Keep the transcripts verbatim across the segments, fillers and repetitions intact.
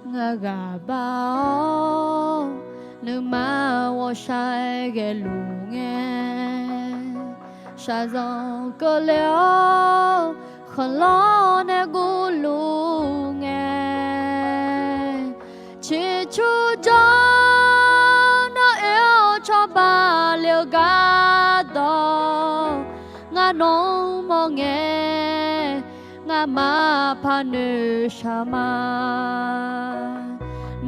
Ngar ghaq bar-awr, nuima ghawqshaq ghaeluf ngae, shaqzanq keuvle-awr, khanqlanr nae guvluf ngae, ciqcurjawr nawr oe-awr cawba le-eu gardawq, ngar nawq-anr mawr ngae, ngamaf paq noeqshaq ma.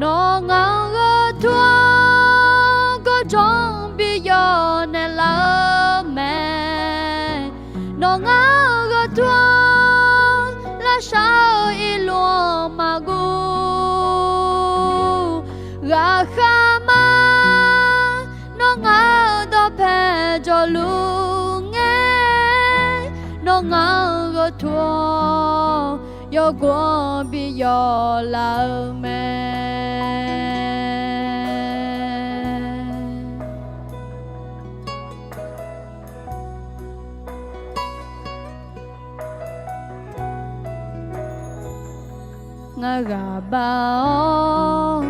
Nawr ngaq-anr gheu tur-awr, gawrjawq bi yawf naeqlaf-eu mae. Nawr ngaq-anr gheu tur-awr, lavshar-eu irluf-anr maqguv. Ghaqkhav ma, nawr ngaq-euq dawqpae jawqluf ngae, nawr ngaq-anr gheu tur-awr, yawgov-anr bi yawf laf-eu mae. Ngar ghaq bar-awr,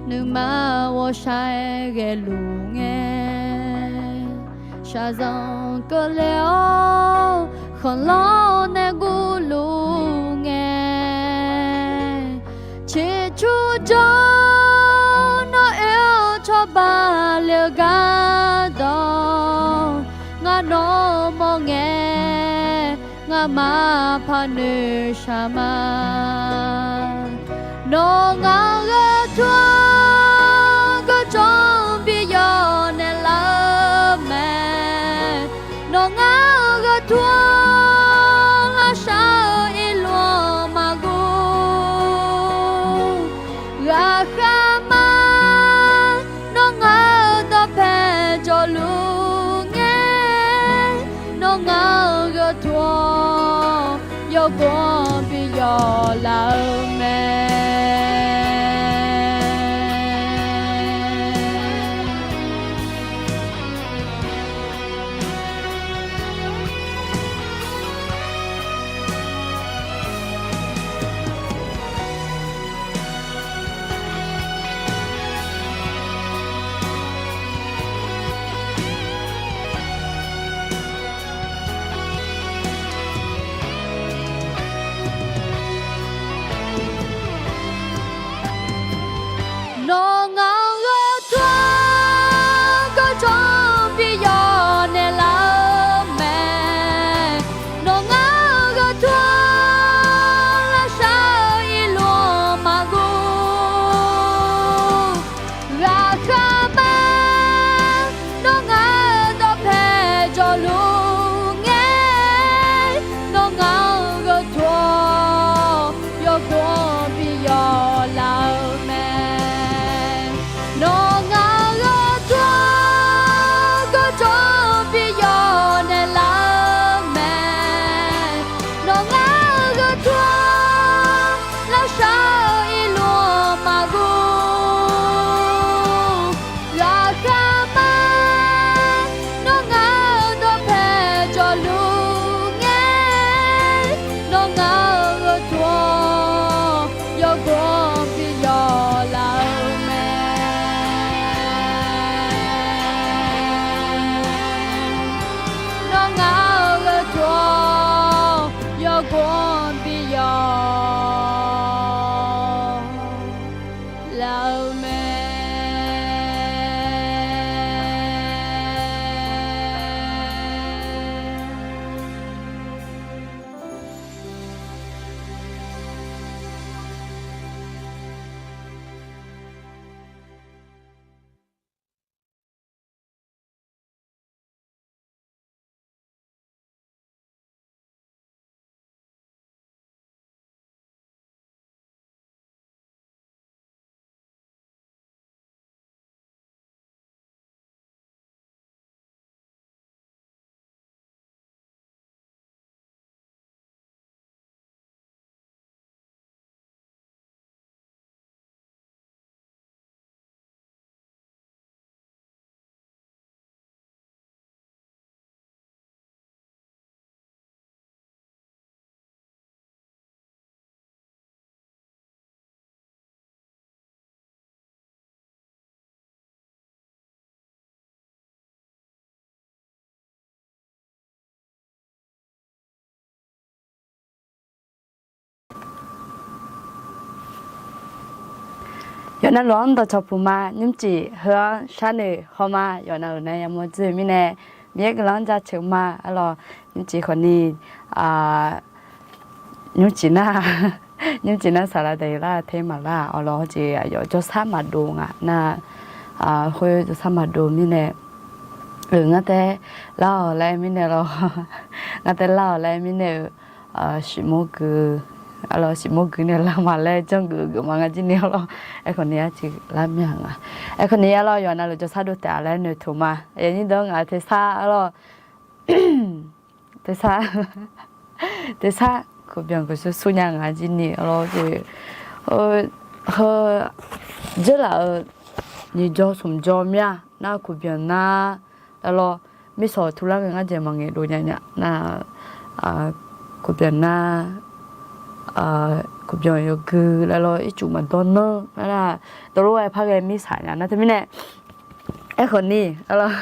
nuima ghawqshaq ghaeluf ngae, shaqzanq keuvle-awr, khanqlanr nae guvluf ngae, ciqcurjawr nawr oe-awr cawba le-eu gardawq, ngar nawq-anr mawr ngae, ngamaf paq noeqshaq ma. Nawr ngaq-anr gheu tur-awr, gawrjawq bi yawf naeqlaf-eu mae. Nawr ngaq-anr gheu tur-awr, lavshar-eu irluf-anr maqguv. Ghaqkhav ma, nawr ngaq-euq dawqpae jawqluf ngae, nawr ngaq-anr gheu tur-awr, yawgov-anr bi yawf laf-eu mae. Nawr ngaq-anr gheu tur-awr, gawrjawq bi yawf naeqlaf-eu mae. Nawr ngaq-anr gheu tur-awr, lavshar-eu irluf-anr maqguv. Ghaqkhav ma, nawr ngaq-euq dawqpae jawqluf ngae, nawr ngaq-anr gheu tur-awr, yawgov-anr bi yawf laf-eu mae. Nawr ngaq-anr gheu tur-awr, gawrjawq bi yawf naeqlaf-eu mae. Nawr ngaq-anr gheu tur-awr, lavshar-eu irluf-anr maqguv. Ghaqkhav ma, nawr ngaq-euq dawqpae jawqluf ngae, nawr ngaq-anr gheu tur-awr, yawgov-anr bi yawf laf-eu mae. Nawr ngaq-anr gheu tur-awr, yawgov-anr bi yawf laf-eu mae. Yawqnavluf-anr dawqcawq puq ma, nymrcif heu-anr sharnoeq haw ma, yawqnavluf nae yamawr dzeur-eu mirnae, Miqyaer guiqlanq-anr jaceuq ma, arlawq, nymrcif khawfni, nymrcif nar, nymrcif nar saqlaq daeq lar te maqlar, arlawq, hawjeq aqyawf jawrsar maqdov nga nar, khoer jawrsar maqdov mirnae, ngar tae lar-awq laer mirnae lawr, ngar tae lar-awq laer mirnae-eu, siqmawr gui, arlawq, siqmawr gui nae lar ma laer janrgeuf geuf ma ngar jir ni, arlawq, aerkhawfni arciv lar mir-a nga. Aerkhawfni arlawq, yawqnavluf jawrsar dov taef-a laer noeqtmq ma. Aqyuif aqnyir deuq-anr ngaq-eu tersar arlawq, tersar, tersar kuqbyanq guiqsur sur nya nga jir ni, arlawq, heu, heu, dzeurlaf-euq nyiq jawr smq jawr mir-a nar kuqbyanq nar, arlawq, mirshawq tular ngae ngar jeq maqngaeq dov nya nya nar, kuqbyanq nar, kuqbyanq yawgui, arlawq, ircuf maqdawr nanr nar, dawqlof-aer par ghae mirshaq nya nar teumirnae, aerkhawfni, arlawq,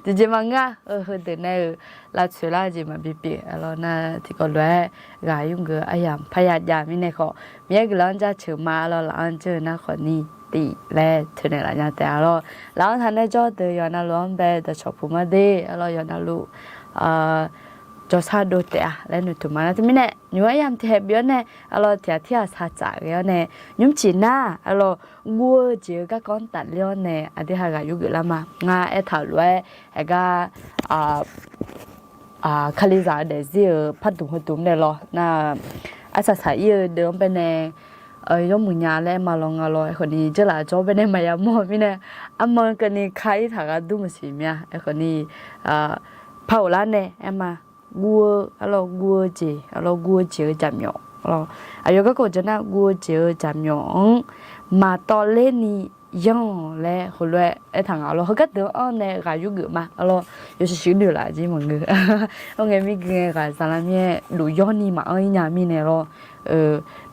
tiqjeq maqngeur-a, heudeuq nae-euq lavtsoeq lar-eu jeq maqbi pyeuf, arlawq, nar tiqkawv lof-aer ghaq yurgeuf aryamq parya jav mirnae khawf, Miqyaer guiqlanq-anr jaceuq ma, arlawq, laf-anr jeur-eu nar khawfni tif laer toeqnaeq laf nya taef, arlawq, laf-anr taq nae jawr deuq yawqnavluf-anr bae dawqcawq puq ma de, arlawq, yawqnavluf jawrsar dov taef-a laer noeqtmq ma nar teumirnae, nymq-mr aryamq tiqkhaeq bif-awr nae, arlawq, tiq ghaq tirghaq saqtsaf ghae-awr nae, nymrcif nar, arlawq, guv-eu jeq-eu garkawv-anr tafler-awr nae aqdui ha ghaq yurgeuf lar ma. Ngar aertaq-euq lof-aer, aergar, Kalizaq-eu daefzir-euq pardmq heudmq nae lawr nar, arsaq saq-ir-eu deuq-anr baenae yawmuiq nya laer aer ma lawr nga lawr, aerkhawfni dzeurlaf jawr baenae maqya mawr-eu mirnae, arman keuvni ka-ir taq ghardur maqsiq mir-a, aerkhawfni, par ghoflar nae aer ma, guv-eu, arlawq, guv-eu jeq, arlawq, guv-eu jeq-eu jaqmyawf, arlawq, aqyawf garkawv jeq nar guv-eu jeq-eu jaqmyawf-anr maqtawv ler ni yanr-awq laer heulof-aer aertaq nga lawr. Heugar deuq-anr nae ghaq yurgeuf ma, arlawq, yawshuif shuif noeq laf jir maqngeur. Ar ngae mirgui ngae ghaq zaqlar mir-aer luf yawr ni maqanr-ir nya mirnae lawr.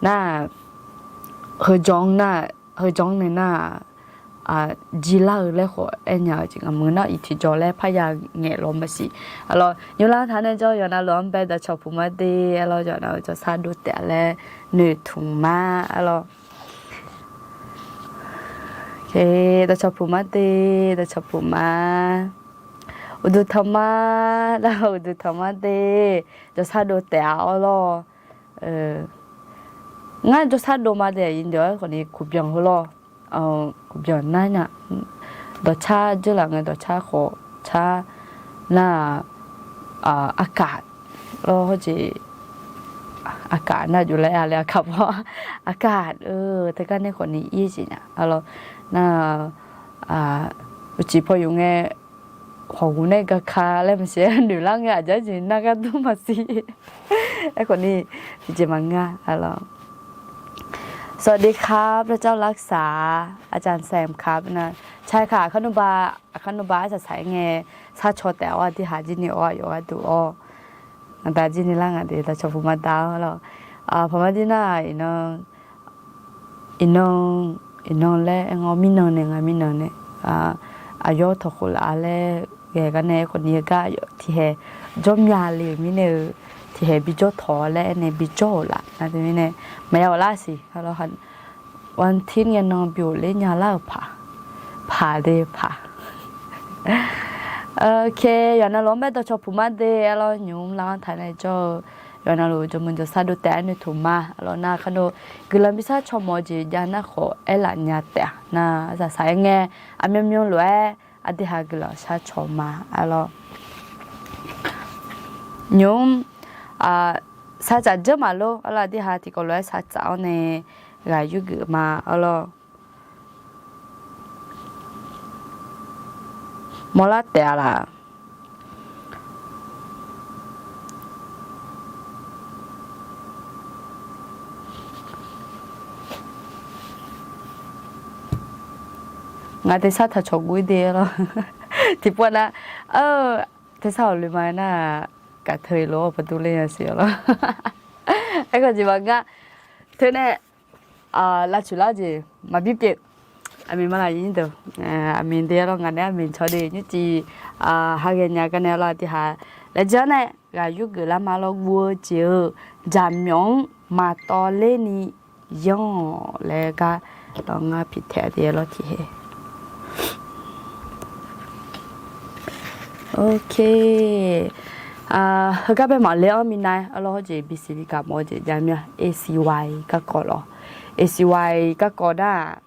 Nar, heujawr-anr nar, heujawr-anr nae nar-aq, jilar-eu laer khawf aer nya-eu jeq ngamq nar iq tiqjawr laer parya ngaeq lawr maqsiq. Arlawq, nymr lar taq nae jawr yawqnavluf-anr bae dawqcawq puq ma de, arlawq, yawqnavluf jawrsar dov taef-a laer noeqtmq ma, arlawq. Dawqcawq puq ma de, dawqcawq puq ma. Uqduq tanq ma, lar uqduq tanq ma de, jawrsar dov taef-a, arlawq. Ngar jawrsar dov ma de, aqyuif aqnyir deuq-aer khawfni kuqbyanq heu lawr. Kuqbyanq nar nya. Dawqcar dzeurlaf ngae dawqcar khawf car nar-aq, arkaf lawr hawjeq, arkaf nar jov laer-a laer arkaf paw, arkaf-eu teugar nae khawfni ir jeq nya, arlawq, nar, uqcif paw yuf ngae, hawq ghuf nae gaka laer maqsiq-aer noeqlar ngae aqjeq jeq nar ghardur maqsiq. Aerkhawfni tiqjeq maqngeur-a, arlawq. สวัสดีครับ พระเจ้ารักษา อาจารย์แซมครับ nar, ใช่ค่ะ aqkar nuba, aqkar nuba arsaq saq-aer ngae sharcaw taef-awr aqdui haq jir ni-awr aqyawf gharduq-awr, ngaq da jir ni lar ngaq de dawqcawq puq ma da-awr lawr. Paqmar dir nar-aq, iqnan, iqnan, iqnan laer aer nga, mirnan nae nga, mirnan nae, aqyawf tawq khof laf-a laer ghae gar nae khawfni gar tiqhaeq jawr mya le-euq mirnae-eu, tiqhaeq bi jawr tawq laer aer nae bi jawr-euq laf nar teumirnae maqya ghoflar siq. วันอาทิตย์ ngae nan bi ghofler nya lar-euq paq, paq de paq. Yawqnavluf-anr bae dawqcawq puq ma de, arlawr, nymq-mr lar-anr taq nae jawr-eu yawqnavluf jawrmuiq jawrsar dov taef-aer noeqtmq ma, arlawr, nar kharno guiqlanq bi sharcaw mawf-eu jeq jav nar khawf aerlaf nya taef-a nar, arsaq saq-aer ngae aqmyanmyan lof-aer aqdui haq guiqlanq sharcaw ma, arlawr. Nymq-mr shartsaf dzeur maqlor, arlawr, aqdui haq tiqkawv lof-aer shartsaf-awr nae ghaq yurgeuf ma, arlawr. Mawrlar taef-a laf. Ngaq tersar taq cawq guv-ir de lawr. Tiqpov nar, tersar awq loema nar-aq, kaq teu-ir lof-awr paqdur ler nya siq-awq lawr. Aerkhawf jeq maqngar. Teu nae lavtsoeq lar-eu jeq maqbi pyeuf. Aqmeq ma laf yir deuq. Aqmeq de lawr, ngaq nae aqmeq caw de nymrcif haghae nya gar nae lawr, aqdui haq laejae-anr nae ghaq yurgeuf lar ma lawr, guv-eu jeq-eu jaqmyawf-anr maqtawv ler ni yanr-awq laer gar Lawr ngar piqtaeq de lawr tiqhe. Ok. Heugar bae maqle-anr minav-aer lawr, hawr jeq bisiq bi gaq mawf-eu jeq jav mir-a, A C Y garkawv lawr. A C Y garkawv nar-aq,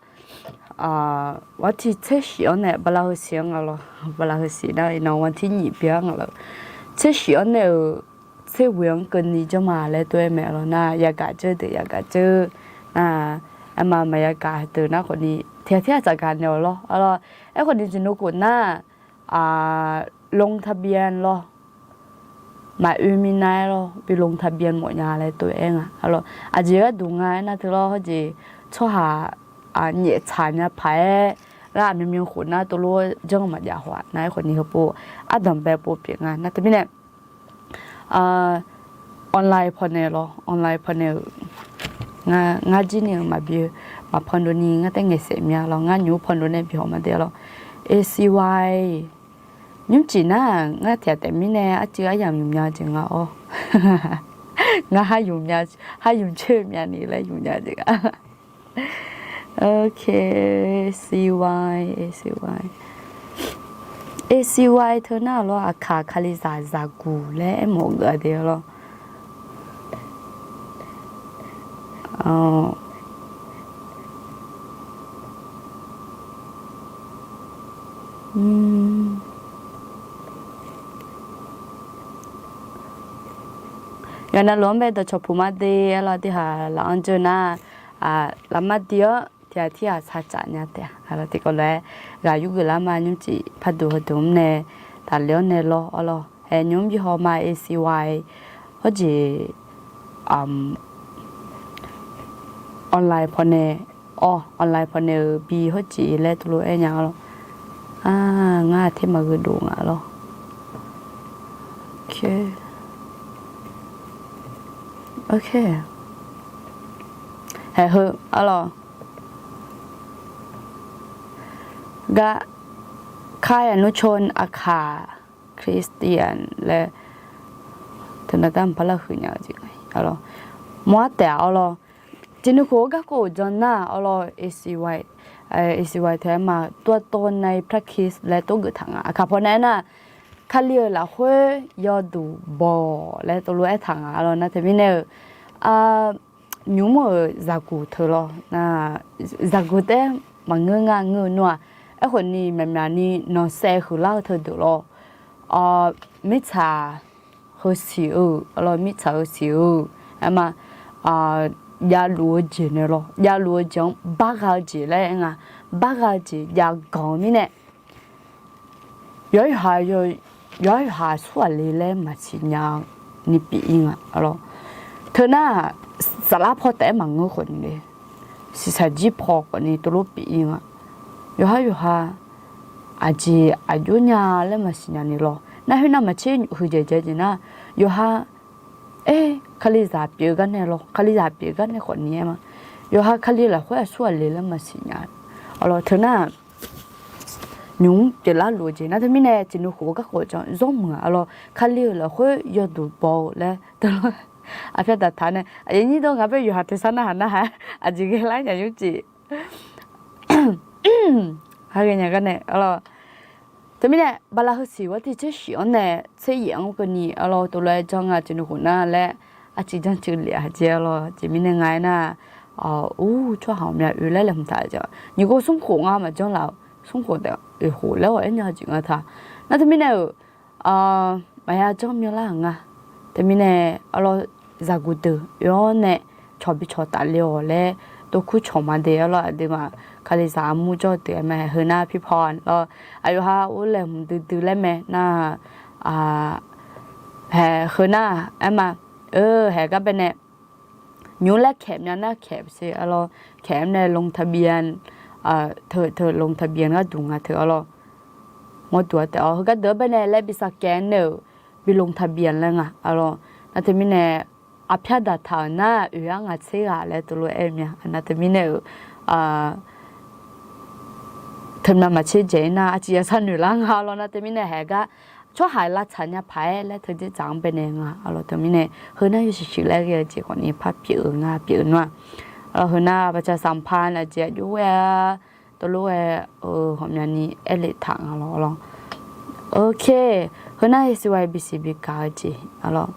waqtiq tser shif-anr nae bala heu siq-anr nga lawr, bala heu siq nar iqnan waqtiq nyiq byan nga lawr. Tser shif-anr nae-euq tser ghoe-anr keuvni janr ma laer tov-aer mae lawr nar, yagaq dzeur deuq yagaq dzeur nar, aerma maqya gaq deuq nar khawfni tiq ghaq tir ghaq tsafgaq naeq-awq lawr. Arlawr, aerkhawfni jeq nui khof nar, ลงทะเบียน lawr, maqoe minav-aer lawr, bi ลงทะเบียน mawfnya laer tov-aer nga. Arlawr, aqjeq gharduq nga aernar teu lawr, hawr jeq tsawrhaq nyaeftsaq nya paq-aer, ghaq myanmyan khof nar tov lof-aer janr maqjav haw-aq nar, aerkhawfni heupov ardanq bae pov pyeuf nga nar teumirnae online pawnae lawr, online pawnae-euq ngar jir ni-euq maqbi-eu maqpawdov ni ngar taef ngaeq saef mya lawr, ngar nymq-mr pawdov nae bi haw ma de lawr. A C Y nymrcif nar-aq, ngar tiq ghaq taef mirnae arcuiv aryamq ymq mya jeq nga-awr, ngar har ymq coer myani laer ymq mya jeq nga. Ok, A C Y, A C Y, A C Y teu nar lawr, aqkaq kalizaq zaqguq laer aermawf geuf-a de lawr. Ngaq navluf-anr bae dawqcawq puq ma de, arlawr, tirhaq laf-anr jeur nar, lafma di-awr tiq ghaq tir ghaq sar tsaf nya taef-a. Arlawr, tiqkawv lof-aer ghaq yurgeuf lar ma nymrcif parduq heudeuq-anr nae tafle-awr nae lawr, arlawr, haeq nymq-mr bi haw ma A C Y, hawr jeq online pawnae, awr, online pawnae-euq bi hawr jeq laer tov lof-aer nya lawr. Ngar aqter maqgheu dov nga lawr. Ok. Haeq heu arlawr, gar ค่ายอนุชน aqkaq คริสเตียน laer teu nar gar mqpar lar huiq nya-eu jeq arlawr, mawr-ar taef-a arlawr. Tiqnuikhof-eu garkawv-euq jan nar arlawr, A C Y, A C Y teu-aer ma, ตัวตนในพระคริสต์ laer tov geuf taq nga. Aqkaq pawnae aernar, Kali-euq lafkhoer yawduq bawq laer tov lof-aer taq nga arlawr nar teumirnae-euq, nymq-mr-euq zaqguq teu lawr, zaqguq taef-aer maqngeur nga ngeur-eu nar-aq, aerkhawfni myaqmyaq ni nanqsaev huiqlar-eu teudeuq lawr, mirtsaq heusiq-eu, arlawr, mirtsaq heusiq-eu, aerma, javluf-eu jeq nae lawr, javluf-eu jeq-anr bargha-eu jeq laer aer nga, bargha-eu jeq jav ganq-eu mirnae, yawqha yawqha yawqha aqsur ghaq le laer maqsiq nya-eu ni pyeuf-ir nga arlawr. Teu nar-aq, saflar paw taef-aer maqngeur khawfni le, shiqshaq jir paw khawfni tov lof pyeuf-ir nga. Yawqha yawqha aqjeq aqjox nya laer maqsiq nya ni lawr. Nar khoernav maqtser huiqdzaeq dzae jeq nar, yawqha, aer, Kalizaq pyeuf-eu gar nae lawr, Kalizaq pyeuf-eu gar nae khawfni aer ma. Yawqha Kali lafkhoer aqsur ghaq le laer maqsiq nya. Arlawr, teu nar-aq, nymq-mr pyeuflar luf-eu jeq nar teumirnae tiqnuikhof-eu garkawv jan zawr muiq-a arlawr, Kali-euq lafkhoer yawduq baw-eu laer teulof-aer aqpyar daqtaq nae aqyuif nyir dawr ngaq bae yawqha tersar narhaq narhaq-aer aqjeq ghae lar nya nymr jeq. Haghae nya gar nae arlawr, teumirnae bala heusiq ghawr tiq tser shif-anr nae tser yaef-anr keuvni arlawr, tov lof-aer janr nga tiqnuikhof nar laer arcuiv janrcuiv lef-a jeq arlawr. Aqjeq mirnae nga aernar, ur, tsawrhaq ghawqmya oe laer laeqhmq taq-eu jeq, nyiq khof smr khof nga maqjanr laf-eu, smr khof taef oeq khof laer ghawq-aer nya-eu jeq nga ta. Nar teumirnae-euq, maqya janr myanlar-euq nga. Teumirnae arlawr, zaqguq deuq oe-awr nae cawq bi cawq tafle-awq laer, dovkur cawq ma de arlawr, aqduimaf Kalizaq armur jawr-eu deuq-aer ma, heunar pirpaw lawr, aqyawf ha ur laeqhmq duidui laer mae nar, haeq heunar aer ma, eu, haeq gar bae nae nymq laer kaeq mya nar kaeq se arlawr, kaeq-aer nae ลงทะเบียน teu ลงทะเบียน gharduq nga teu arlawr. Mawrduq-a taef-awr heugar deuq-anr bae nae laer bi sarkaev nae-euq bi ลงทะเบียน laer nga arlawr. Nar teumirnae aqpyar daqtaq-euq nar oeq-ar ngaq tser ghaq laer tov lof-aer mya. Nar teumirnae-euq teumya maqtser dzaeq-ir nar arcuiv yasar noeq lar nga lawr. Nar teumirnae haeq gar tsawrhaq lavtsaq nya paq-aer laer teu dzerdzaq-anr bae nae nga arlawr. Teumirnae heunar yawshuif shuif laer ghae-eu jeq khawfni par pyeuf-eu nga pyeuf-eu nar-aq, Heu nar ประชาสัมพันธ์ aqjeq aqjox-aer, teulof-aer, ghawqmyani aerlef taq nga lawr lawr. Ok, heu nar S Y B C B gaq-eu jeq lawr.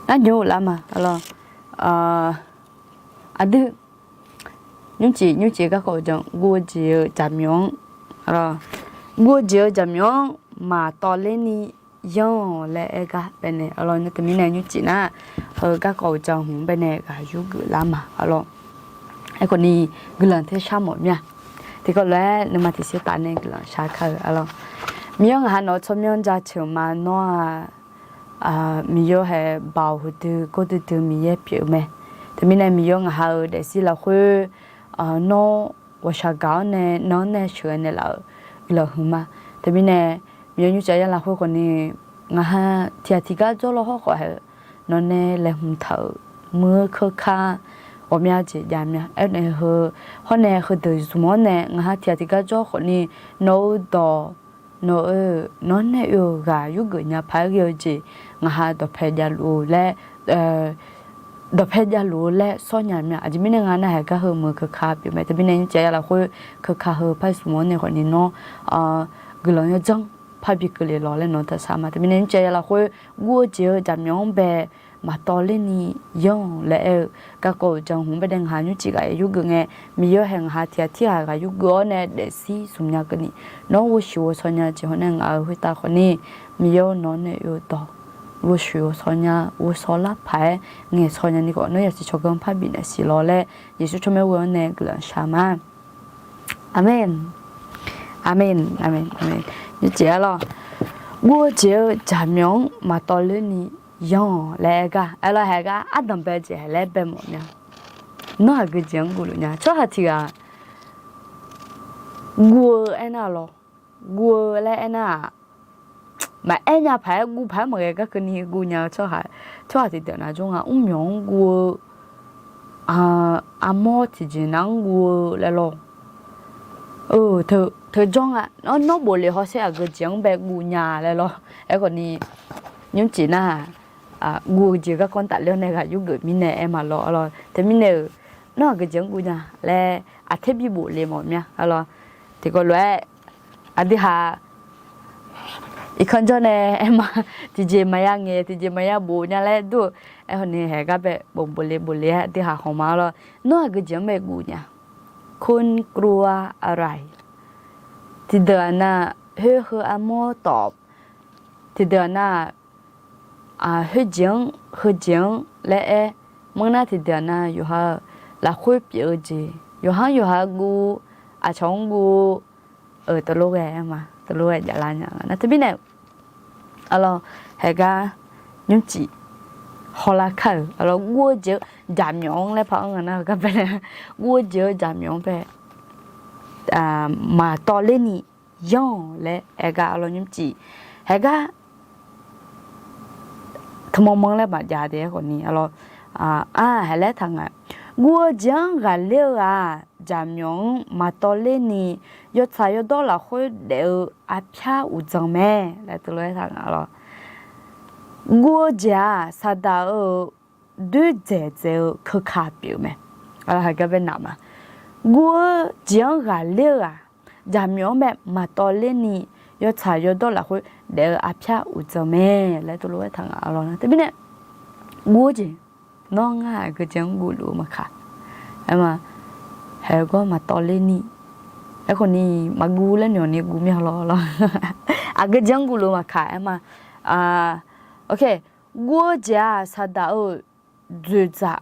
Ngar nymr-eu lar ma lawr. Aqdui, nymrcif nymrcif garkawv uqdzan guv-eu jeq-eu jaqmyawf-anr, guv-eu jeq-eu jaqmyawf-anr maqtawv ler ni yanr-awq laer aer gar baenae lawr. Nar teumirnae nymrcif nar, heu garkawv uqdzan hmq-anr baenae ghaq yurgeuf lar ma lawr. Aerkhawf ni guiqlanq tersar mawf mir-a. Tiqkawv lof-aer nuima tiqsir taf nae guiqlanq shar kar-eu lawr. Miqyaer-anr ngaq ha nawq-eu tsawrmyanr jaceuq ma nawr-aq, Miqyaer hae baoq huiqdui gordui dui Miqyaer pyeuf-eu mae. Teumirnae Miqyaer ngaq ha-eu daefzir lafkhoer, nawr ghawqshaq gaq-awr nae nan-anr nae sheuqghae naeqlaf-euq guiqlanq huiq ma. Teumirnae Miqyaer nymrcif aqyar lafkhoer khawf ni, ngaq ha tiqghaq tiqgar jawr law hawr khawf hae-eu, nawq nae laeqhmq taq-euq muir-eu keuvkar ghawqmya jeq jav mir-a. Aernae heu, hawr nae heudeuq zmq-awr nae ngaq ha tiqghaq tiqgar jawr khawf ni, nawq-eu dawq, nawq-eu, nawq-anr nae oe-euq ghaq yurgeuf nya paq-aer ghae-eu jeq, ngaq ha dawqpae javluf-eu laer, dawqpae javluf-eu laer sawr nya mir-a. Aqjeq mirnae nga nar, haeq gar heu muiq-eu keuvkar pyeuf mae. Teumirnae nymrcif aqyar lafkhoer keuvkar heu par zmq-awr nae khawf ni nawr guiqlanq yawdzanr parbi keuvle lawq laer nawq-anr taqsar ma. Teumirnae nymrcif aqyar lafkhoer guv-eu jeq-eu jaqmyawf-anr bae maqtawv ler ni yanr-awq laer aer-eu garkawv uqdzan hmq-anr baenae ngaq ha nymrcif ghaq yurgeuf ngae, Miqyaer hae ngaq ha tiqghaq tirghaq ghaq yurgeuf-awr nae daefzir zmq nya keuvni, nawr ghovshuif ghovshaw nya jeq hawr nae ngaq-euq khoertav khawf ni, Miqyaer-or, nawq-anr nae oe-eu dawq ghovshuif ghovshaw nya, ghovshaw lar paq-aer ngaeqshaw nya ni khawf, nawr yasiq tsawrganr parbif naeq siq lawq laer Yeqsur tsawrmyanr ghoe-awr nae guiqlanq shar ma. Aqmeq. Aqmeq, aqmeq, aqmeq. Nymrcif-aer lawr, guv-eu jeq-eu jaqmyawf-anr maqtawv ler ni yanr-awq laer aer gar, aer lawr, haeq gar ardanq bae jeq haeq laer bae mawf nya. Nawr aqgeu jeq-anr guvluf nya. Tsawrhaq tiq ghaq guv-eu aernar lawr, guv-eu laer aernar-aq, maqaer nya paq-aer guv paq-aer maqghae gar keuvni guv nya-eu tsawrhaq, tsawrhaq tiqdeuq nav jawr nga. Mrmyawq-anr guv-eu, armawr tiqjeq nav-anr guv-eu laer lawr. Teu jawr nga, nawr bofle hawsher aqgeu jeq-anr bae guv nya laer lawr. Aerkhawf ni, nymrcif nar-aq, guv-eu jeq garkawv tafler-awr nae ghaq yurgeuf mirnae aer ma lawr lawr. Teumirnae-euq, nawr aqgeu jeq-anr guv nya laer aqter bi bofle mawf mir-a lawr. Tiqkawv lof-aer, aqdui haq irkanr jawr nae aer ma, tiqjeq maqya ngaeq tiqjeq maqya bof nya laer dur-eu. Aerkhawf ni haeq gar bae bof bofle bofle-aer aqdui haq hawq ma lawr. Nawr aqgeu jeq-anr bae guv nya. คุณกลัวอะไร Tiqdeuq-aq nar, khoer heu armawr tawf, tiqdeuq-aq nar, khoerjeq-anr heujeq-anr laer aer, mr nar tiqdeuq-aq nar yawqha-eu lafkhoer pyeuf-eu jeq, yawqha-anr yawqha guv, aqcawq-anr guv, euq teulof ghae aer ma, teulof ghae javlar nya nga nar teumirnae, arlawr, haeq gar nymrcif hawlar kar-euq arlawr, guv-eu jeq-eu jaqmyawf-anr laer par-anr nga nar-eu gar bae, guv-eu jeq-eu jaqmyawf-anr bae maqtawv ler ni yanr-awq laer aer gar arlawr nymrcif, haeq gar teumanr manr laer maqjav de-aer khawf ni arlawr, haeq laer taq nga. Guv-eu jeq-anr ghaqler-eu ghaq-aq, jaqmyawf-anr maqtawv ler ni yawtsaq yawdawr lafkhoer daef-eu arpyar uqdzan mae laer teulof-aer taq nga lawr. Guv-eu jeq-aq saqdaq-euq doerdzaeq dzaeq-eu keuka pyeuf-eu mae. Haeq gar bae naq ma. Guv-eu jeq-anr ghaqler-eu ghaq, jaqmyawf-anr bae maqtawv ler ni yawtsaq yawdawr lafkhoer daef-eu arpyar uqdzan mae laer teulof-aer taq nga lawr nar teumirnae, guv-eu jeq, nawr ngar aqgeu jeq-anr guvluf-eu maqkaq, aer ma, haeq-eu gawr maqtawv ler ni, aerkhawf ni maqguv laer myawq ni guv mir-a lawr lawr, aqgeu jeq-anr guvluf-eu maqkaq aer ma. Ok, guv-eu jeq-aq saqdaq-euq dzoeqdzaq,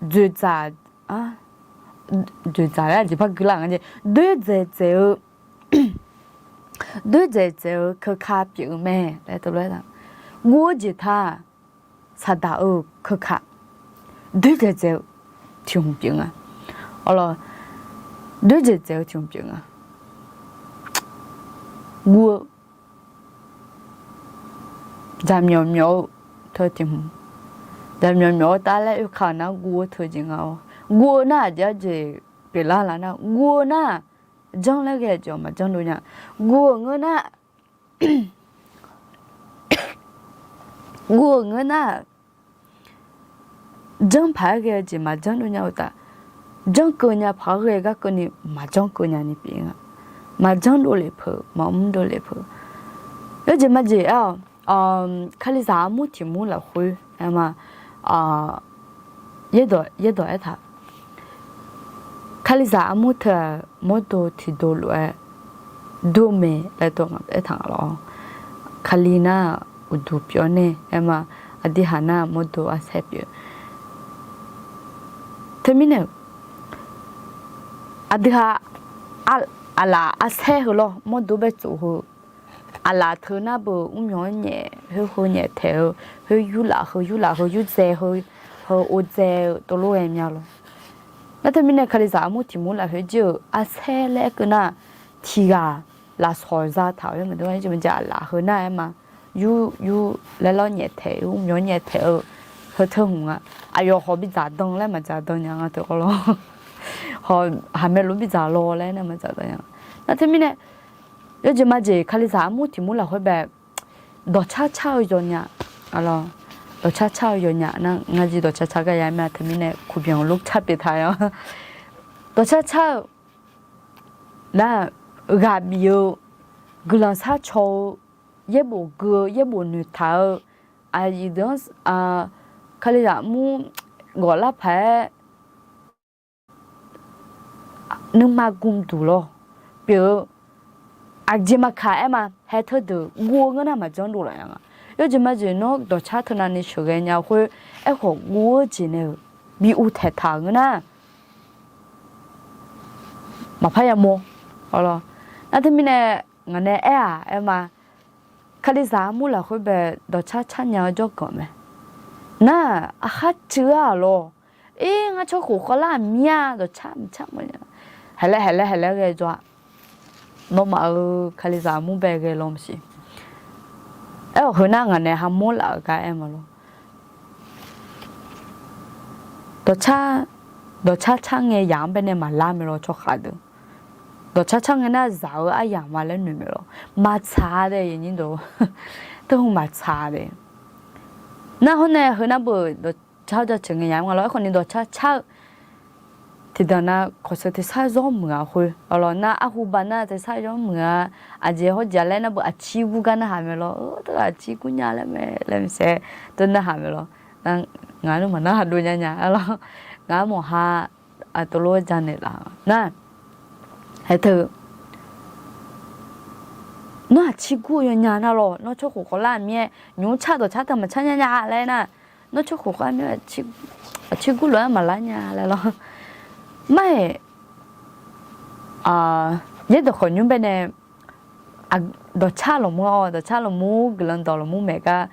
dzoeqdzaq, dzoeqdzaq laer aqjeq par guilar nga jeq, doerdzaeq dzaeq-eu, doerdzaeq dzaeq-eu keuka pyeuf-eu mae laer teulof-aer taq. Guv-eu jeq taq saqdaq-euq keuka, doerdzaeq dzaeq-eu tiq hmq pyeuf nga. Arlawr, doerdzaeq dzaeq-eu tiq hmq pyeuf nga. Guv-eu jaqmyawf myawf-eu teu tiq hmq, jaqmyawf myawf-eu taf laer oeka-euq nar guv-eu teu jeq nga-awr, guv-eu nar aqjeq arjeq pyeuflar laf nar, guv-eu nar janr laer ghae jeq-awq maqjanr dov nya. Guv-euq ngeur nar, guv-euq ngeur nar, janr paq-aer ghae-eu jeq maqjanr dov nya uqtaf, janr keuv nya paq-aer ghae gar keuvni maqjanr keuv nya ni pyeuf nga. Maqjanr dovlef peuq, maqmr dovlef peuq. Yawjeq majeq aer-awq, Kalizaq armur tiq mur lafkhoer aer ma, yaerdawq, yaerdawq aertaq, Kalizaq armur teu-aq mawrdo tiqdov lof-aer dur-eu mae laer dawq aertaq nga lawr. Kali nar-aq uqduq pyeuf-awr nae aer ma, aqdirhaq nar-aq mawrdo arsaer pyeuf. Teumirnae-euq aqdui-aq, aqlaf arsaer heu lawr mawrdo bae tsof heu, aqlaf teu nar beu mrmyawq-anr nyaef, khoer heu nyaef taeq-eu, khoer yurlaf heu yurlaf heu yurdzae heu, heu ovdzae-eu tov lof-aer mya lawr. Nar teumirnae Kalizaq armur tiq mur lafkhoer jir-euq arsaer laer aer keuv nar, tiqghaq lafsawq zataq-euq aer maqdur-a, jeq maqjeq aqlaf heu nar aer ma, yur yur laer lawr nyaef taeq-eu, mrmyawq-anr nyaef taeq-eu, heu teu hmq nga. Aqyawf hawq bidzaq dan laer maqdzaq dan nya nga teu khawf lawr. Hawq haqmae lof-aer bidzaq law laer nar maqdzaq dan nya. Nar teumirnae yawjeq majeq Kalizaq armur tiq mur lafkhoer bae, dawqcar car-eu yawnya, dawqcar car-eu yawnya nar, ngar jir dawqcar car gar ya ma teumirnae kubyan lor car pyeuf taq-a. Dawqcar car-eu nar, ghaq bif-eu, guiqlanq sharcaw-eu, yaerbof gui-eu, yaerbof noeqtaq-eu, aqyuif deuq-anr, Kalizaq mur ghawflar paq-aer nuima gmduq lawr pyeuf-eu, aqjeq maqkaq aer ma, hae teudeuq guv-eu ngeur nar maqjanr dovlaf nya nga. Yawjeq majeq nawr dawqcar teunavni sheuqghae nya khoer, aerkhawf guv-eu jeq nae-euq bi uvtaeq taq-euq ngeur nar, maqpar yamawr. Nar teumirnae ngaq nae aer-aq aer ma, Kalizaq armur lafkhoer bae dawqcar car nya-eu jawrganq mae. Nar-aq, aqkhar cuiv-a lawr. Ir, ngar tsawrkhof khawvlar aqmir-a, dawqcar maqcar ma nya. Haiq laer haiq laer haiq laer ghae jawr-a. Nawmaf-euq Kalizaq armur bae ghae law maqsiq. Aer-awq, heu nar ngaq nae hamawr laf-euq gar aer ma lawr. Dawqcar, dawqcar car ngae yaq-anr bae nae maqlar mae lawr tsawrkhav deuq. Dawqcar car ngae nar zaq-eu aryamq ma laer noeq mae lawr. Maqtsaq-a de, yaqnyir deuq. Teu hmq maqtsaq-a de. Nar hawr nae heu nar beu dawqcar jaceuq ngae yaq-anr nga lawr. Aerkhawf ni dawqcar car-eu tiqdanq nar kawqseu tersar zawr muiq-a khoer, aqlawq nar arhu ba nar tersar zawr muiq-a. Aqjeq hawrjeq laer nar beu aqcir gur gar narhaq mae lawr. Teu aqcir gur nya laer mae laer maeqsaer teu narhaq mae lawr. Nar ngaq nmr maqnar haq dov nya nya lawr. Ngaq mawq ha tov lof-aer janaeq laf nar, hae teu nawr aqcir gur-eu yawnya nar lawr, nawr tsawrkhof khawvlar aqmir-aer nymq-mr car dawqcar taq maqcar nya nya laer nar, nawr tsawrkhof khawvlar aqmir aqcir gur lof-aer maqlar nya laer lawr. Mar-aeq, yaerdawq khawqnymr bae nae dawqcar lawqmur-awr, dawqcar lawqmur guiqlanq dawq lawqmur maeq gar,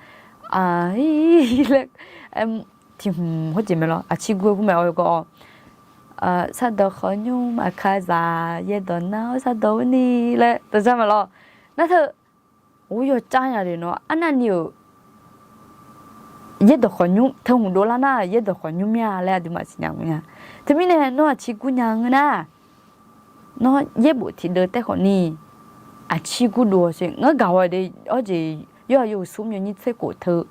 laer, tiq hmq hawrjeq mae lawr, aqcir gur-eu gur mae-awr yawgawr-awr, sardawq khawqnymr maqkazaq yaerdawq nar-awr sardawq urni laer dawqcar mae lawr. Nar teu, or yawcar nya de nawr arnavni-euq yaerdawq khawqnymr teu hmq dovlar nar yaerdawq khawqnymr mir-a laer aqduimaf siqnya mr nya. Teumirnae nawr aqcir gur nya ngeur nar, nawr yaerbof tiqdeuv taef khawfni aqcir gur dov-awr sher. Ngar gaq haw-eu de, awrjeq yawqha yawhuiq smr yawnyir tser khof teu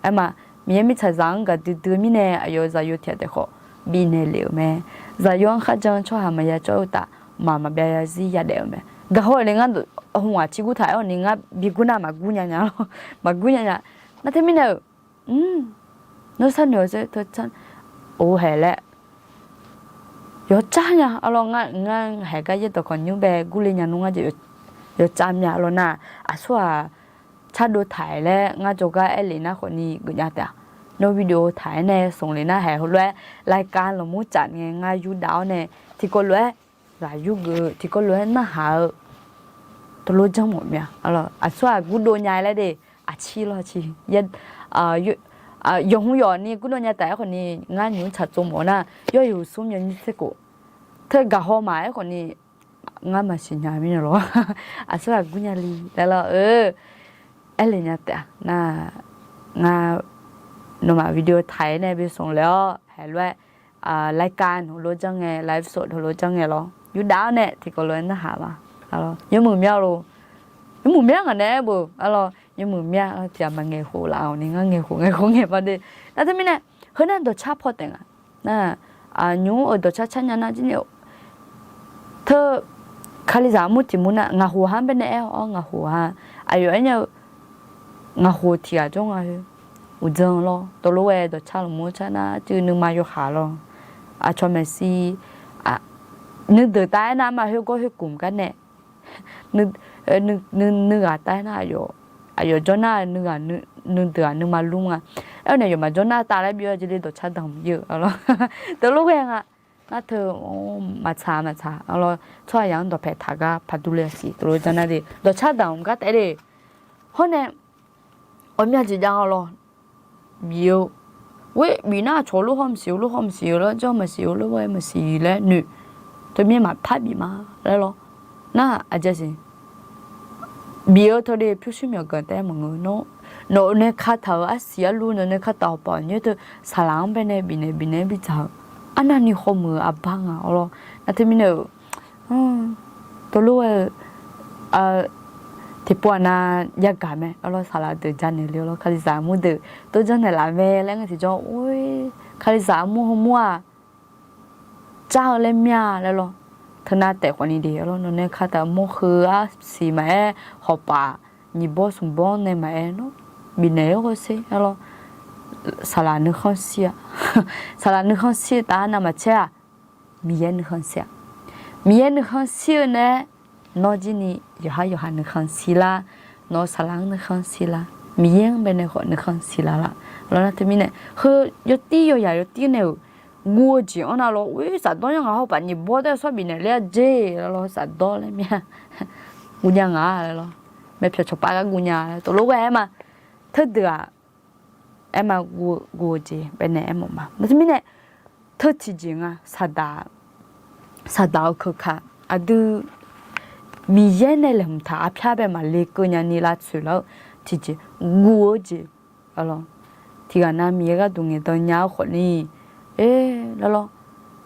aer ma, Miqyaer mirtsaqzaq-anr gaqdui dui-eu mirnae aqyawf-euq zaqyo tiq ghaq taef khawf bifnaeq lef-euq mae. Zaqyo-anr kharjan-eu tsawrhaq maqya cawv-eu uqtaf, maq maqbyav zarzir yadaef-eu mae. Gaq haw-eu le ngar hmq aqcir gur taq aer-awq ni ngar bi gur nar maqgur nya nya lawr, maqgur nya nya. Nar teumirnae-euq, nawr sharnoeq-awq sher teu car, or haeq laer yawcar nya. Arlawr ngar, ngar haeq gar yaerdawq khawqnymr bae gurle nya nmr ngar jeq yawcar mya lawr nar, aqsur-aq cardov taq-aer laer ngar jawrgar aer lef nar khawfni geufnya taef-a. Nawr video taq-aer nae smq lef nar haeq heulof-aer รายการ lawqmur tsaf ngae ngar yurdav-awr nae tiqkawv lof-aer ghaq yurgeuf-eu tiqkawv lof-aer narhaq-eu teulof janrmawf mya. Aqsur-aq gurdov nya laer de, aqcir lawr aqcir yawqhmq yawq ni gurdov nya taef-aer khawfni ngar nymq-mr tsaq tsov mawf-eu nar, yawqha yawhuiq smr yawnyir tser khof teu gaq haw maqaer khawfni ngar maqsiqnya mirnae lawr, aqsur-aq gurnya li laer lawr-eu aer lef nya taef-a. Nar, ngar nawmaf video taq-aer nae bi smq lef-awr haeq lof-aer รายการ heulof janr ngae, live show heulof janr ngae lawr yurdav-awr nae tiqkawv lof-aer narhaq ma. Yawmuiq mya lor, yawmuiq mya ngaq nae aer beu, arlawr yawmuiq mya tiq ghaq maqngaeq khof laf-awq ni ngar ngaeq khof ngaeq khof ngaeq ma de. Nar teumirnae Heu nar dawqcar paw taef nga. Nar, nymr-euq dawqcar car nya nar jir ni, teu, Kalizaq armur tiq mur nar ngaq khof ha-anr baenae aer-awr ngaq khof ha. Aqyawf aernya-eu, ngaq khof tiq ghaq jawr nga heu. Uqdzan lawr, tov lof ghae dawqcar lmq-anr car nar cuiv nuima yawkhav lawr. Aqcawq maeqshi, nuideuq tav-aer nar ma khoergawr khoergmq gar nae, nuighaq tav-aer nar, aqyawf jawr nar nuideuq-aq nuima lmr nga. Aer-awr nae yawf maqjawr nar tav laer bi-awr jeq le dawqcar danqmq ir-eu lawr. Tov lof ghae nga. Nar teu, maqtsaq maqtsaq lawr, tsawrhaqzaq-anr dawqpae taq gar paq durler-a siq tov lof jan nar de dawqcar danqmq gar taef le. Hawr nae, ghawqmya jeq jav nga lawr. Bif-eu, ghoer bif nar aqcawq-eu lof hawr maqsiq-eu lof hawr maqsiq-eu lawr, janr maqsiq-eu lof hawr maqsiq laer noeq. Teumirnae maqpar bif ma laer lawr. Nar aqjeq siq, bif-eu teu de pyurshuir myawqganq taef-aer maqngeur. Nawq nae kataq-euq arsiq arlu, nawq nae kataq-euq paf nyoer teu saqlaq-anr baenae bifnaeq bifnaeq-aer bidzaq-eu arnavni khawmuiq-eu aqbar nga lawr. Nar teumirnae-euq, tov lof ghae-eu, tiqpov aqnav yagaq mae lawr, saqlaq deuq janaeq le lawr, Kalizaq armur deuq tov janrnaeq laf mae laer ngar tiqjawr, or, Kalizaq armur heumur-aq, car-eu laer mya laer lawr. Teunav taef khawfni de lawr, nawq nae kataq mawr heu arsiq maqaer, hawpaf nyiq bawr smq bawr nae maqaer nawr, bifnaeq-aer hawsher lawr. Saqlaq nuikhanr shir-a. Saqlaq nuikhanr shir-eu taf-aer navmaqtser-aq, Miqyaer nuikhanr shir-a. Miqyaer nuikhanr shir-eu nae, nawr jir ni yawqhar yawqha nuikhanr shir lar, nawq-eu saqlaq-anr nuikhanr shir lar, Miqyaer-anr baenae khawf nuikhanr shir lar lar. Lawr nar teumirnae, heu yawtir yawyaq yawtir nae-euq guv-eu jeq-anr nar lawr, or, saqdawr yanr ngaq hawpaf nyiq bawr taef-aer sawr bifnaeq ler-a jeq lawr, saqdawr laer mya. Guv nya nga laer lawr. Maeqpyawq cawqpav gar guv nya laer tov lof ghae-aer ma. Teudeuq-aq, aer ma, guv-eu jeq baenae aermawf ma. Nar teumirnae, teu tiqjeq nga, saqdaq, saqdaq-eu keuka, aqdui Miqyaer nae laeqhmq taq arpyar bae maqle keuv nyani lavtsoeq lar-eu tiqjeq, guv-eu jeq, lawr, tiqghaq nav Miqyaer gharduq ngaeqdan nya-eu khawfni, e, lawr,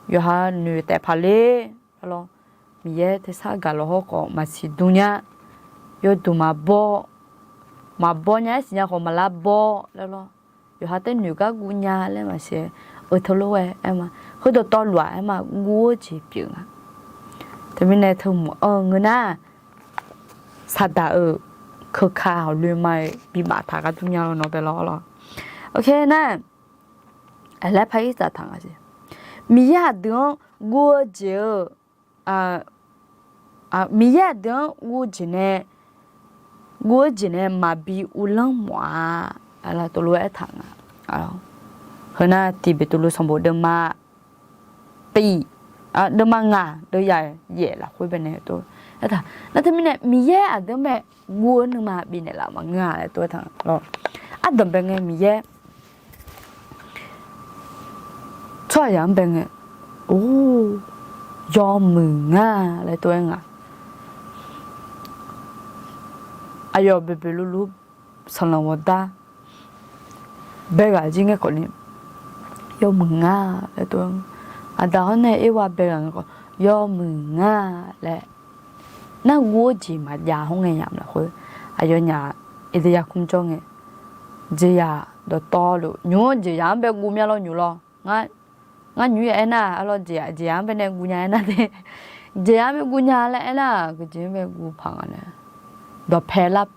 yawqha noeq taef paq ler, lawr, Miqyaer tersar gaq lawq hawr khawf maqsiq dm nya, yawduq maqbaw, maqbaw nya-aer siqnya khawf maqlar baw laer lawr, yawqha taer noeq gar guv nya laer maqsiq-aer, eu teulof-aer aer ma, heudawqtawvluf-aq aer ma, guv-eu jeq pyeuf nga. Teumirnae teu mq-anr ngeur nar, saqdaq-euq keuka hawq loema-eu bimaf taq gar dur nya lawr nawr bae lawr lawr. Oke nar, laer par ir taq taq nga jeq. Miqyaer aqdui-anr guv-eu jeq-eu, Miqyaer aqdui-anr guv jeq nae, guv-eu jeq nae maqbi uvlanr mawf-a, tov lof-aer aertaq nga. Heu nar tiq Beqtuvluv sanqbof deuvma tiq, deuvma ngaq deuv yaf yaef lafkhoer baenae tov aertaq. Nar teumirnae Miqyaer aqdui-anr bae guv-eu nuima bifnaeq laf maqngeur-a laer tov aertaq lawr. Ardanqbae ngae Miqyaer tsawrhaqzaq-anr bae ngae, or, yawmuiq nga laer tov-aer nga. Aqyawf boeqboeq luvluv sanqlanq ghawqdar bae ghaq jir ngae khawfni, yawmuiq nga laer tov-aer, aqda hawr nae erwa bae ghaq ngae khawf yawmuiq nga laer, narguv-eu jeq maqjav hawr ngae yamq lafkhoer, aqyawfnyaf Eqdeqzaq kmr jawr ngae, jeqzaq dawqtawvluf nymq-anr jeqzaq-anr bae guv mya lawr nymq lawr. Ngar nymq ya aernar, arlawr jeqzaq, jeqzaq-anr baenae guv nya aernar te, jeqzaq-anr bae guv nya laer aernar, geujeq-anr bae guv paq nga nae, dawqpae lar,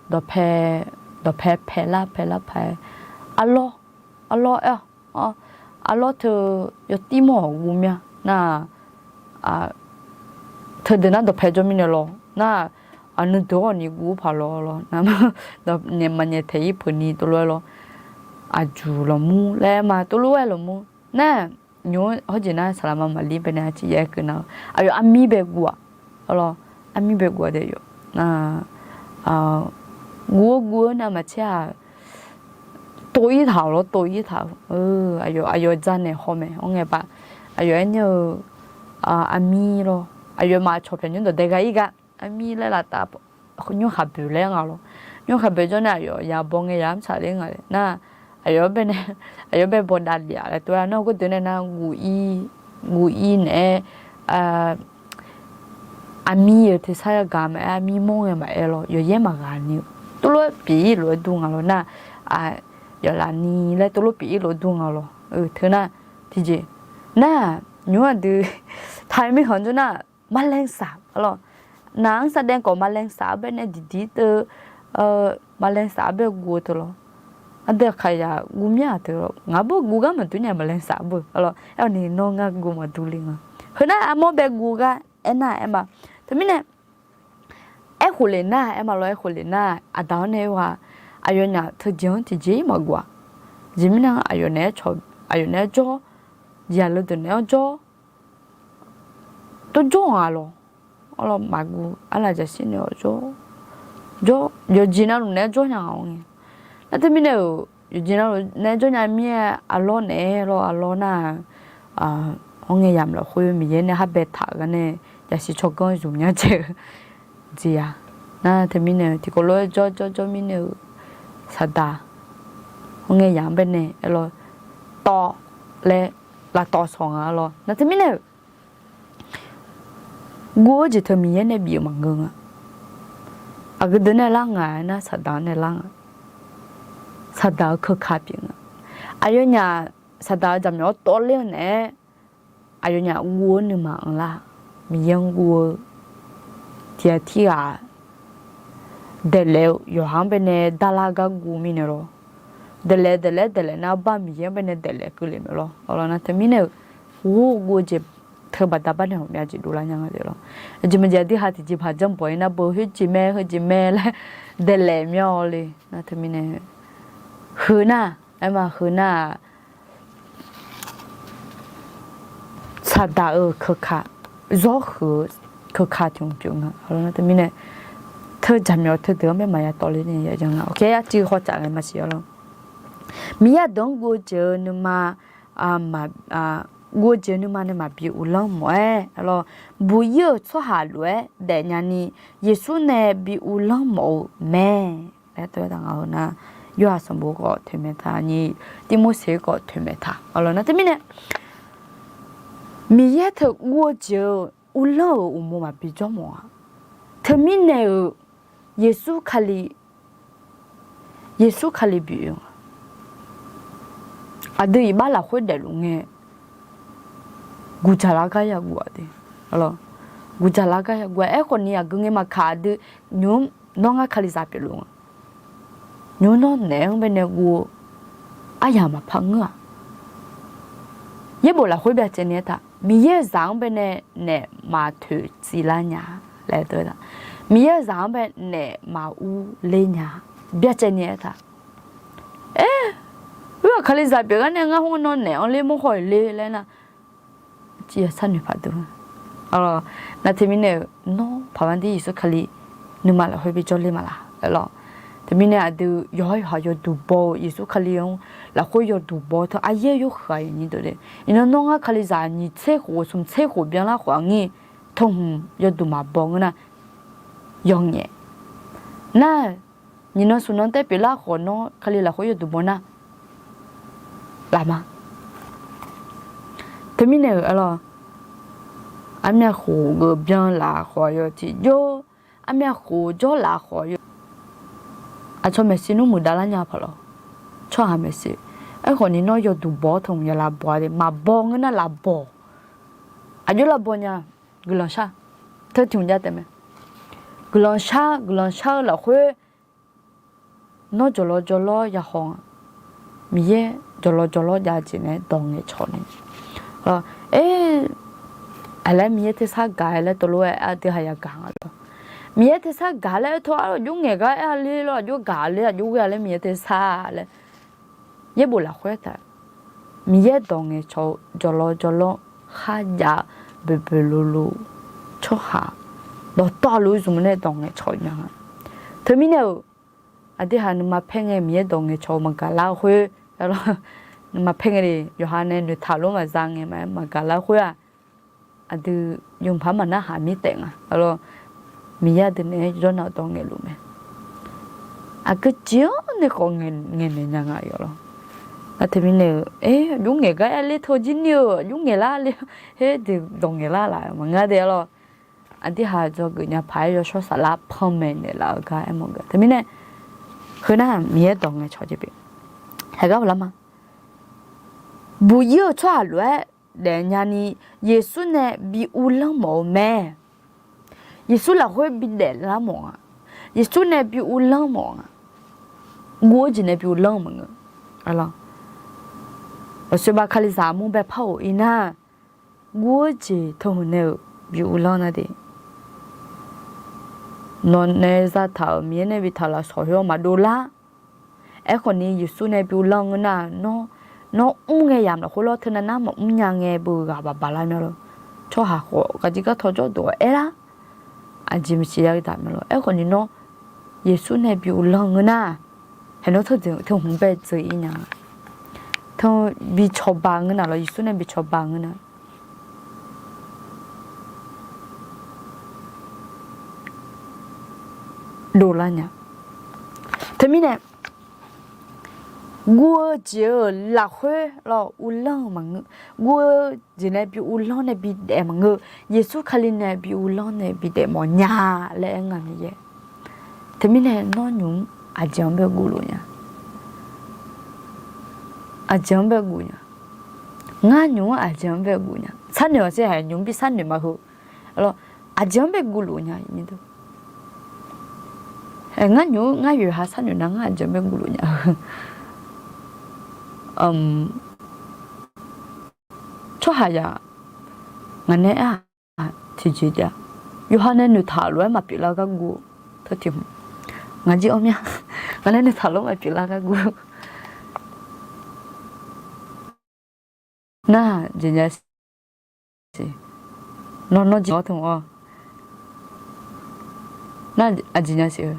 dawqpae, dawqpae paelar paelar pae, arlawr, arlawr aer-awq, arlawr teu yawtir mawr-awq guv mya nar, teudeuq nar dawqpae jawr mirnae lawr nar, aqnuideuq-awq ni guv paq lawr lawr nar, naeq maqnyaef taeq-ir peuq ni tov lof-aer lawr, aqjuq lawqmur laer aer ma tov lof-aer lawqmur nar, nymq-anr hawrjeq nar saqlaqma maqlir baenae aqciq yaer keuv nar-eu, aqyawf armir bae guv-aq, arlawr, armir bae guv-aq daef yawf, guv-eu guv-eu navmaqtser-aq, tov-ir taq-awq lawr, tov-ir taq-eu, aqyawf, aqyawf janaeq haw mae. Ar ngae ba, aqyawf aernya-eu, armir lawr, aqyawfmaf cawq pyaq nymr dawq dae gha-ir gar, armir laer lavtav, nymrkhaq boeq laer nga lawr. Nymrkhaq boeq jawr nae aqyawf ya baw ngae ya mr tsaq ler nga nar, aqyawf baenae, aqyawf bae baw davlef-aq laer tov-aer nar, gordeuq nae nar, guv-ir naeq-aer, armir-euq tersar yagaq maqaer, armir mawr ngae maqaer lawr, yawqyaer maqghaq ni-eu tov lof-aer pyeq-ir lof-aer dur nga lawr nar, yawflaf ni laer tov lof pyeuf-ir lof dur nga lawr. Teu nar, tiqjeq nar-aq, nymr aqdui taq-eu mirkhanq jawr nar-aq, แมลงสาบ arlawr. Naq-anr saqdaev khawf แมลงสาบ arbae nae diqdiq teu, แมลงสาบ arbae guv-eu teu lawr. Aqdui aqkaq yaq guv mir-aq teu lawr. Ngaq bawr guv gar maqdur nya แมลงสาบ beu arlawr. Aer-awq ni nawr ngar guv maqdur le nga. Heu nar armawr bae guv gar aernar aer ma. Teumirnae aerkhof lef nar aer ma lawr, aerkhof lef nar aqda-anr nae oe-aq, aqyawfnyaf teujeq-anr tiqjeq-ir maqguv-aq. Jeq mirnae aqyawf naeq-aer jawr, jeq aqleu deuq naeq-anr jawr, tov jawr-aq lawr. Arlawr maqguv arlaf jaqshir naeq-awr jawr, jawr yawqjeq navluf naeq-aer jawr nya nga-awr ngae. Nar teumirnae-euq yawqjeq navluf naeq-aer jawr nya mir-aer arlawr naeq-aer lawr arlawr nar-aq, hawr ngae yamq lafkhoer Miqyaer nae har baetaq-euq gar nae jaqsiq tsawrganr zmq nya dzaeq-eu jeq-aq. Nar teumirnae-eu tiqkawv lof-aer jawr jawr jawr mirnae-euq saqdaq hawr ngae yamq-anr baenae arlawr tawv laer lavtawv sawq nga arlawr. Nar teumirnae-euq guv-eu jeq teu Miqyaer nae bif-euq maqngeur nga. Aqgeu deuq nae lar nga-aer nar saqdaq-anr nae lar nga. Saqdaq-eu keuka pyeuf nga. Aqyawfnyaf saqdaq-eu jaqmyawf-anr tawvler-eu naeq-aer, aqyawfnyaf guv-eu nuima anqlar, Miqyaer-anr guv-eu tiqghaq tirghaq daeqlaef-eu yawqha-anr baenae darlar gar guv mirnae lawr. Daeqlaef daeqlaef daeqlaef nar bar Miqyaer-anr baenae daeqlaef keuvle mae lawr. Arlawr nar teumirnae-euq ghor guv-eu jeq teu baqda bar nae ghawqmya jeq dovlar nya nga lawr. Aqjeq maqjeq aqdui ha tiqjeqpaq janrbaw-ir nar beu khoerjeq mae heujeq mae laer daeqlaef myanr-awr le nar teumirnae heu nar, aer ma heu nar-aq, saqdaq-euq keuka, zawr huiq-eu keuka tiq hmq pyeuf nga. Teumirnae teu jaqmyawf teudeuq-anr bae maqya tawvler ni ya jan nga. Arciv hawtsaf ngae maqsiq arlawr. Miqyaer aqdui-anr guv-eu jeq-eu nuima, guv-eu jeq-eu nuima nae maqbi uvlanr mawf-aer arlawr, buq-ir-euq tsawrhaq lof-aer daefnya ni Yeqsur nae bi uvlanr mawf-eu mae laer tov-aer taq nga-eu nar, Yorhaq sanqbof khawf toeqmaeq taq ni, Tirmorseq khawf toeqmaeq taq arlawr nar teumirnae Miqyaer teu guv-eu jeq-eu uvlanr-euq uqmov maqbi jawr mawf-a. Teumirnae-euq Yeqsur Kali, Yeqsur Kali bi oe nga. Aqdui iqbax lafkhoer daefluf ngae guqdzaq lar gar yaguv-a de. Guqdzaq lar gar yaguv-a. Aerkhawf ni aqgeu ngae maqkaq aqdui nymq-mr nawr ngar Kalizaq pyeufluf nga. Nymq-mr nawr naef-anr baenae guv-eu aryamq maqpar ngeur-aq. Yaerbof lafkhoer byacaevni aertaq, Miqyaer zaq-anr baenae naef maqtoeq tsiv lar nya laer tov-aer taq. Miqyaer zaq-anr bae naef maqur ler nya byacaevni aertaq. Aer, khoer-aq Kalizaq pyeuf gar nae ngar hmr nawr naef-anr ler mawrhaw-iq ler laer nar, civ yasar noeqpaq deuq. Nar teumirnae-euq nawr paqmar dir Yeqsur Kali nuima lafkhoer bi jawrler maqlaq laer lawr. Teumirnae aqdui yawqha yawqha yawduq baw-eu Yeqsur Kali-anr lafkhoer yawduq baw-eu teu aryaer yawhuiq-a yawnyir deuq le. Iqnan nawr ngar Kalizaq nyiq tser khof smq tser khof byanlar khawf-aq ngir, teu hmq yawduq maqbaw ngeur nar, yawqngaef nar, nyiq nan smq nan taer pyeuflar khawf nawr Kali lafkhoer yawduq baw nar, laf ma. Teumirnae-euq arlawr, armyav khof geuf byanlaf khawf yawtiqjawr, armyav khof jawrlaf khawf yaw, aqcawq maeqshi nmr muiqdav lar nya paq lawr. Tsawrhaq maeqshi. Aerkhawf ni nawr yawduq baw-awr teu hmq yawlaf baw-a de, maqbaw ngeur nar laf baw. Aqjox laf baw nya, guiqlanq shar. Teu tiq hmq jav taef mae. Guiqlanq shar, guiqlanq shar-eu lafkhoer nawr jawqlawr jawrlawr yahaw nga. Miqyaer jawqlawr jawrlawr jav jeq nae dawq ngaeqcawq ni. Aer, aqlaer Miqyaer tersar gaq-aer laer tov lof-aer aqdui haq yagaq nga lawr. Miqyaer tersar gaq laer aer tawr-a, aqjox ngaeq gar aer-a ler lawr, aqjox gaq ler, aqjox ghae-a ler Miqyaer tersar laer. Yaerbof lafkhoer taq, Miqyaer dawq ngaeqcawq-eu jawqlawr jawrlawr kharjav boeqboeq lolo tsawrhaq dawqtawvluf zmq nae dawq ngaeqcawq nya nga. Teumirnae-euq aqdui haq nuima paer ngae Miqyaer dawq ngaeqcawq-eu maqgaq lar-eu khoer, nuima paer ngae de yawqha nae noeqtaq lof maqza ngae maqgaq lar khoer-aq, aqdui yawmuiq paq-aer maqnarhaq mir taef nga. Miqyaer aqdui naeq-aer yawr nar dawq ngaeqluf mae. Aqgeu jeq-anr nae khawf ngaeqnaeq nya nga yawf lawr. Nar teumirnae-euq, aer, aqjox ngaeq gar aer ler teu jir ni-eu, aqjox ngaeq lar ler, her deuq dawq ngaeq lar laf maqngeur de lawr. Aqdui haq dzawgeuf nya paq-aer yawshawr saflar panmaeq naeqlaf-eu gar aermawf-eu gar teumirnae, heu nar Miqyaer dawq ngaeqcawq jeq pyeuf. Aqgar ghawqlar ma. Buq-ir-eu tsawrhaq lof-aer daefnya ni, Yeqsur nae bi uvlanr mawf-eu mae. Yeqsur lafkhoer bi daeflar mawf nga. Yeqsur nae bi uvlanr mawf nga. Guv-eu jeq nae bi uvlanr-eu maqngeur. Aqlawq, aqsoeqbav Kalizaq armur bae par-euq ir nar, guv-eu jeq teuhmq nae-euq bi uvlanr nar de. Nawq nae zataq-euq Miqyaer nae bi taq-euq lafsawq khoer-anr maqdov lar. Aerkhawf ni Yeqsur nae bi uvlanr ngeur nar, nawr, nawr mr ngae yamq lafkhoer lawr, teunav nar maqmr nya ngae beu ghaq baq baq lar mya lor. Tsawrhaq khawf gaqjir gartaw jawrduq-awr aerlar, aqjeq maqsiq ya-eu taq mya lor. Aerkhawf ni nawr Yeqsur nae bi uvlanr ngeur nar, haeq nawr teu hmq bae dzeur-ir nya. Teu bi cawba ngeur nar lawr, Yeqsur nae bi cawba ngeur nar, dovlar nya. Teumirnae, guv-eu jeq-euq lafkhoer lawr uvlanr-eu maqngeur. Guv-eu jeq nae bi uvlanr nae bi daef maqngeur. Yeqsur Kali nae bi uvlanr nae bi daef mawf nya laer aer nga Miqyaer. Teumirnae nawr nymq-mr aqjeq-anr bae guvluf nya. Aqjeq-anr bae guf nya. Ngar nymq-mr aqjeq-anr bae guf nya. Sharnoeq-awq sher hae, nymq-mr bi sharnoeq ma heu. Aqjeq-anr bae guvluf nya. Ngar nymq-mr ngar yoeqha sharnoeq nar ngar aqjeq-anr bae guvluf nya. Tsawrhaqzaq ngaq nae aer-aq, tiqjeq jav. Yawqha nae noeqtaq-euq lof-aer maqpyeuf lar gar guv-eu. Teu tiq hmq, ngaq jir-awr mya. Ngaq nae noeqtaq lof-aer maqpyeuf lar gar guv-eu. Nar-aq jeq nya siq. Nawr nawr jeq-awr teu-awr. Nar aqjeq nya siq-eu.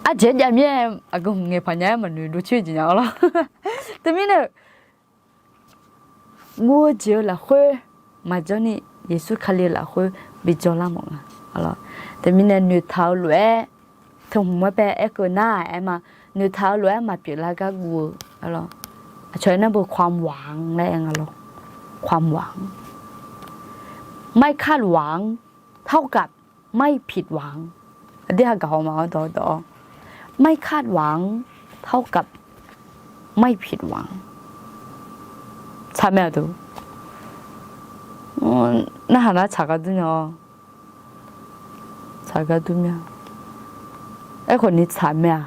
Aqjeq jav mir-aer aqgeu hmq ngaeq paq nya-aer maqnoeq dovcoer-eu jeq nya-awr lawr. Teumirnae guv-eu jeq-eu lafkhoer maqjanr ni, Yeqsur Kali-eu lafkhoer bi jawrlar mawf nga. Teumirnae noeqtaq-eu lof-aer, teu hmq-aer bae aerkeuv nar-aq aer ma, noeqtaq-eu lof-aer maqpyeuf lar gar guv-eu. Aqcawq aernar beu ความหวัง laer aer nga lawr. ความหวัง ไม่คาดหวัง เท่ากับ ไม่ผิดหวัง Aqdui hagaq haw ma-awr dawqdawq-awr, ไม่คาดหวัง เท่ากับ ไม่ผิดหวัง Tsaq mae aqduq. Narhaq nar tsaq gar dur nya-awr. Tsaq gar dur mya. Aerkhawf ni tsaq mae-aq,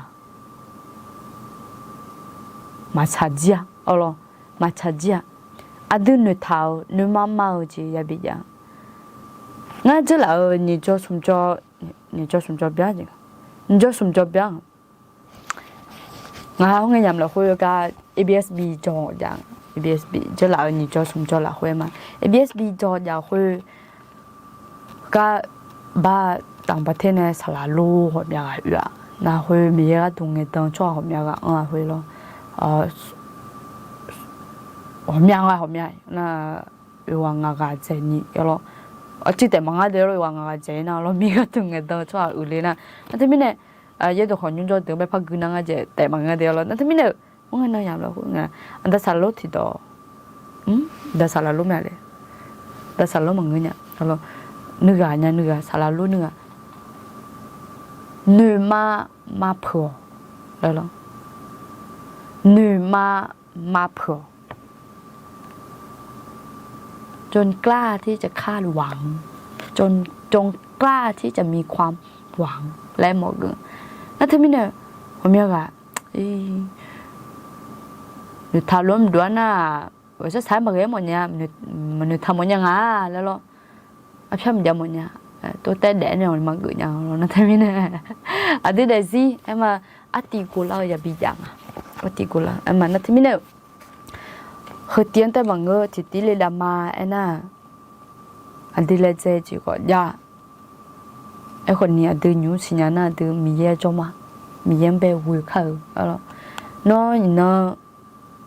maqtsaq jir-a. Awrlawr, maqtsaq jir-a. Aqdui noeqtaq-eu noeqma ma-eu jeq yabi jav. Ngar dzeurlaf-euq nyiq jawr smq jawr, nyiq jawr smq jawr bya, nyiq jawr smq jawr bya Ngaq-anr ngae yamq lafkhoer gar A B S B jawr jav, A B S B dzeurlaf-euq nyiq jawr smq jawr lafkhoer ma, A B S B jawr jav khoer gar bar taqmq par ter nae saqlaq lor ghawqmya ghaq oe-aq. Nar khoer Miqyaer gharduq ngaeqdan tsawrhaq ghawqmya ghaq anr-a khoer lawr. Ghawqmya nga ghawqmya nar, oeq ghaq ngaq ghaq dzaeq ni-a lawr. Aqcuir taef maqngar de lawr, oeq ghaq ngaq ghaq dzaeq-ir nar lawr, Miqyaer gharduq ngaeqdan tsawrhaq oe le nar. Nar teumirnae, yaerdawq khawf nymr jawr deuq bae par gui nar ngar jaeq taef maqngar de lawr. Nar teumirnae-euq, mr ngae nan yamq lafkhoer nga, aqda saqlaq lor tiqdawq, aqda saqlaq lor mae le. Aqda saqlaq lor maqngeur nya. Nuighaq nya nuighaq saqlaq lor nuighaq. Noeqma maqpeuq-awq. Noeqma maqpeuq-awq. จนกล้าที่จะคาดหวัง จน จนกล้าที่จะมีความหวัง laer mawf-eu. Nar teumirnae, ghawqmya ghaq noeqtaq lof-anr maqdov-ar nar, ghawqshar saq-aer maqghae-aer mawfnya, maqnoeqtaq mawfnya nga laer lawr. Arpyar maqjav mawfnya, tov taer daef-aer nae maqgeuf nya lawr. Nar teumirnae, aqdui daefzir aer ma, artiv ghovlar-eu yabi jav nga. Artiv ghovlar aer ma. Nar teumirnae-euq, heutiv-anr taef maqngeur, tiqtiv le dav ma aernar, aqdui laedzae jeq khawf jav. Aerkhawf ni aqdui nymq-mr siqnya nar aqdui Miqyaer jawr ma. Miqyaer-anr bae ghoe kar-eu. Nawr iqnan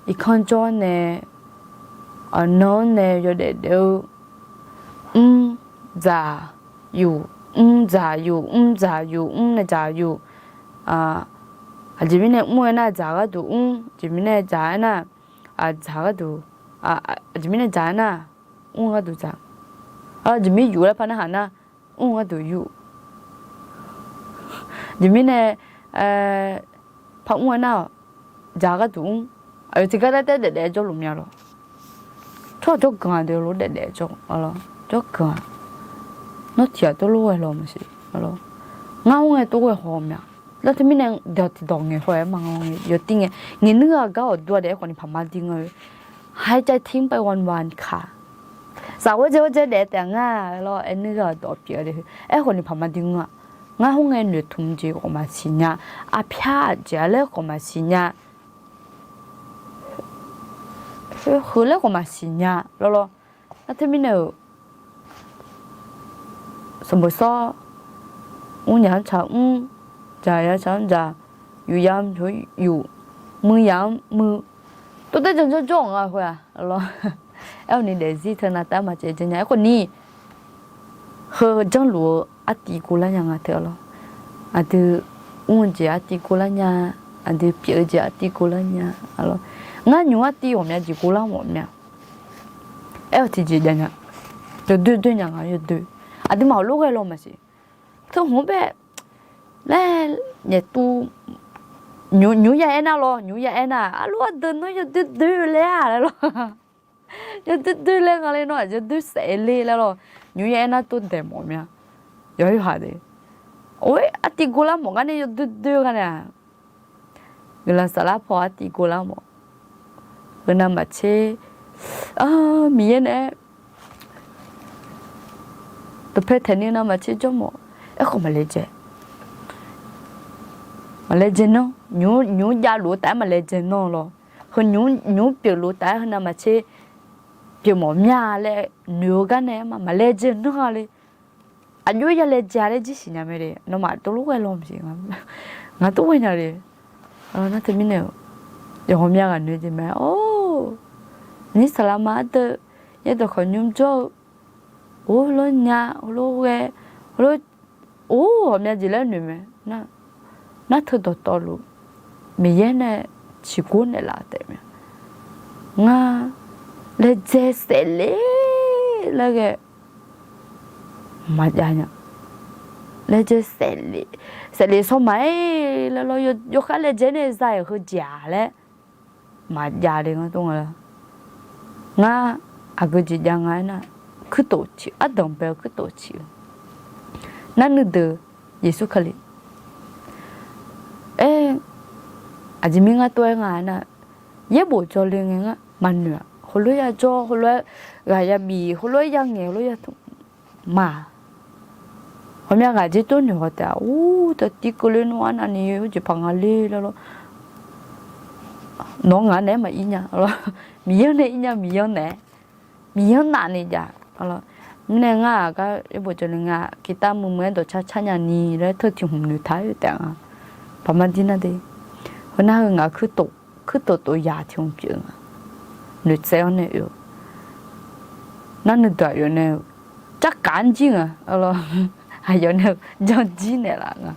irkanr jawr nae, aqnan-anr nae yawdaef daef-eu, mr dzaq yuf, mr dzaq yuf, mr dzaq yuf, mr nae dzaq yuf. Aqjeq mirnae mr-aer nar dzaq gharduq mr, aqjeq mirnae dzaq-aer nar, dzaq gharduq, aqjeq mirnae dzaq-aer nar, mr gharduq dzaq. Aqjeq mir yuf laer par narhaq nar, mr gharduq yuf. Aqjeq mirnae, par mr-aer nar-awq, dzaq gharduq mr. Aqyawf tiqgar taer taer daef daef-aer jawrluf mya lawr. Tsawrhaq jawrganq-aq deuq lof daef daef jawr-a lawr, jawrganq-aq. Nawr tiq ghaq tawvlof ghae law maqsiq. Ngar mr ngae tov ghae haw mya. Nar teumirnae dawq tiqdawq ngaeq haw-aer ma nga ngae yawtir ngae, ngaeq nuir-aq gar awqdur-a daef-aer khawf ni paq ma dir nga-eu. หายใจทิ้งไปวันๆ ค่ะ Saflar dzae-awr dzae daef taef ngar lawr, aer nuir gha-euq dawq pyeuf-a de. Aerkhawf ni paq ma dir ngeur-a. Ngar mr ngae noeqtmq jeq khawf maqsiq nya. Aqpyar aqjeq-a laer khawf maqsiq nya. Heu laer khawf maqsiq nya lawr lawr. Nar teumirnae-euq sanqbof sawr, mrnya-anr tsaq mr, dzaqya tsaq mr dzaq, yufya yuf, muiya muiq, tov taer janr jawr jawr-euq nga khoer-aq lawr. Aer-awq ni daefzir teu navtav-aer maqcaev janr nya. Aerkhawf ni, heu janrluf-eu artiv guvlar nya nga teu-a lawr. Aqdui mr-eu jeq artiv guvlar nya, aqdui pyeuf-eu jeq artiv guvlar nya-a lawr. Ngar nymq artiv ghawqmya jeq guvlar mawf mya. Aer-awq tiqjeq jav nya. Yawdoer doer nya nga yawdoer. Aqduimaf hawlof ghae law maqsiq. Teu hmq-anr bae laer nyaeftuv nymq ya aernar lawr, nymq ya aernar, arlof ardeuv nawr yawdoer doer laer-a laer lawr. Yawdoer doer laer nga le nawr, aqjeq doer saef le laer lawr. Nymq ya aernar tov daeq mawf mya. Yawqha yawqha de. Or, artiv guvlar mawf gar nae yawdoer doer gar nae-aq, guiqlanq saflar paw artiv guvlar mawf. Heu navmaqtser, Miqyaer nae dawqpae taeqni navmaqtser jawr mawf. Aerkhawf maqlaejae, maqlaejae nanr. Nymq mr javluf-eu taf-aer maqlaejae nanr lawr. Heu nymq mr pyeufluf-eu taf-aer heu navmaqtser pyeuf mawf mya laer noeq-eu gar nae aer ma, maqlaejae nanr-a le. Aqjox ya laejae laer jir siqnya mae le. Nawmaf tov lof ghae law maqsiq. Ngaq tov ghae nya le. Nar teumirnae-euq, yawqghawqmya ghaq noeq jeq mae. Or, aqnyir saqlaqma ardeuv yaerdawq khawf nymr jawr-eu, or, heulof nya, heulof ghae, heulof, or, ghawqmya jeq laer noeq mae. Nar teu dawqtawvluf Miqyaer nae ciqgor naeqlaf taef mae. Ngar laejae saefle laer ghae maqjav nya. Laejae saefle, saefle sawr maqaer laer lawr, yawkhav laejae nae za-euq heujeq-aq laer maqjav le ngar tov nga. Ngar aqgeu jeq jav nga aernar, kuirtof ciq ardanq bae-eu kuirtof ciq-eu nar nuideuq Yeqsur Kali. Aer, aqjeq mir ngar tov-aer nga aernar, yaerbof jawrle ngae ngar maqnoeq-aq, heulof-aer ya jawr, heulof-aer ghaq ya bif, heulof-aer ya ngaeq, heulof-aer ya tmq ma. Ghawqmya ghaq dzer tov noeq haw taef-a. Or, teu tiv keuvle nmr arnavni jeqpaq nga le laer lawr. Nawq-anr ngaq naeq-aer maqir nya lawr. Miqyaer nae ir nya, Miqyaer naeq-aer, Miqyaer navni jav. Mirnae ngar-aq gar yaerbof jawrle nga, kirtav muiq muiq-aer dawqcar car nyani laer teu tiq hmq noeqtaq-aer taef nga. Paqma dir nar de. Heunar heu ngaq kuirtof, kuirtof tof yaq tiq hmq pyeuf nga. Noeqtsaev-awr nae oe-eu nar nuideuq aqyawf nae-eu jarkaf-anr jir nga. Aqyawf nae-eu janr jir naeqlaf nga.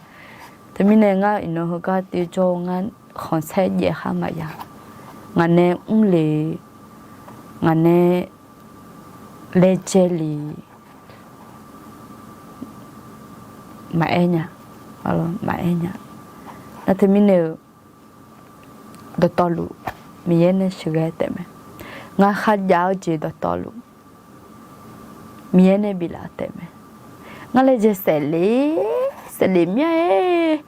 Teumirnae ngar iqnan heugar tirjawr-eu ngar khanqsaer jaev khar maqya. Ngaq nae mr le, ngaq nae laejae le maqaer nya. Maqaer nya. Nar teumirnae-eu dawqtawvluf Miqyaer nae sheuqghae taef mae. Ngar kharjav-eu jeq dawqtawvluf Miqyaer nae biflaf taef mae. Ngar laejae saefle, saefle mya-aer,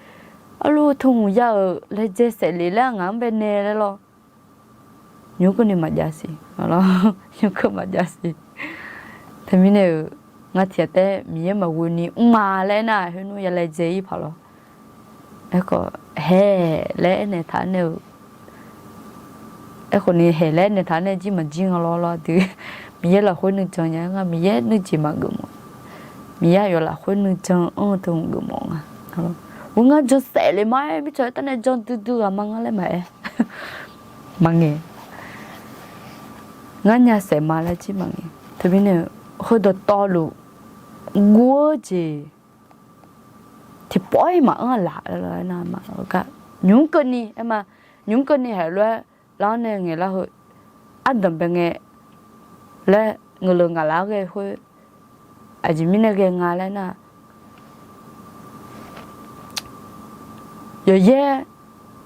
arluf teu hmq ya-euq laejae saefle laer ngaq-anr bae nae laer lawr. Nymr keuvni maqjav siq. Nymr keuv maqjav siq. Teumirnae-euq ngar tiq ghaq taef Miqyaer maqghoeni mr ma laer nar, khoer nmr ya laejae ir paq lawr. Aerkhawf haeq laer aernaeq taq nae-eu, aerkhawf ni haeq laer aernaeq taq nae jir maqjir nga lawr lawr dui. Miqyaer lafkhoer nuijan nya nga, Miqyaer nuijeq maqgeuf mawf. Miqyaer aqyawf lafkhoer nuijan anr-eu teu hmq geuf mawf nga. Ur ngar jan saefle ma-aer mirtsaq-aer tawv nae jan duidui ghaq ma ngar laer maqaer. Maqngaeq. Ngar nya saef ma laer jir maqngaeq. Teumirnae heu dawqtawvluf guv-eu jeq tiqpawf-ir maqanr-a laf laer lawr aernar ma gar nymr keuvni aer ma. Nymr keuvni haiq lof-aer lar-anr nae ngaeq lar heu ardanq bae ngae laer ngeuqleuq ngaq lar ghae khoer aqjeq mirnae ghae nga laer nar, yawqyaer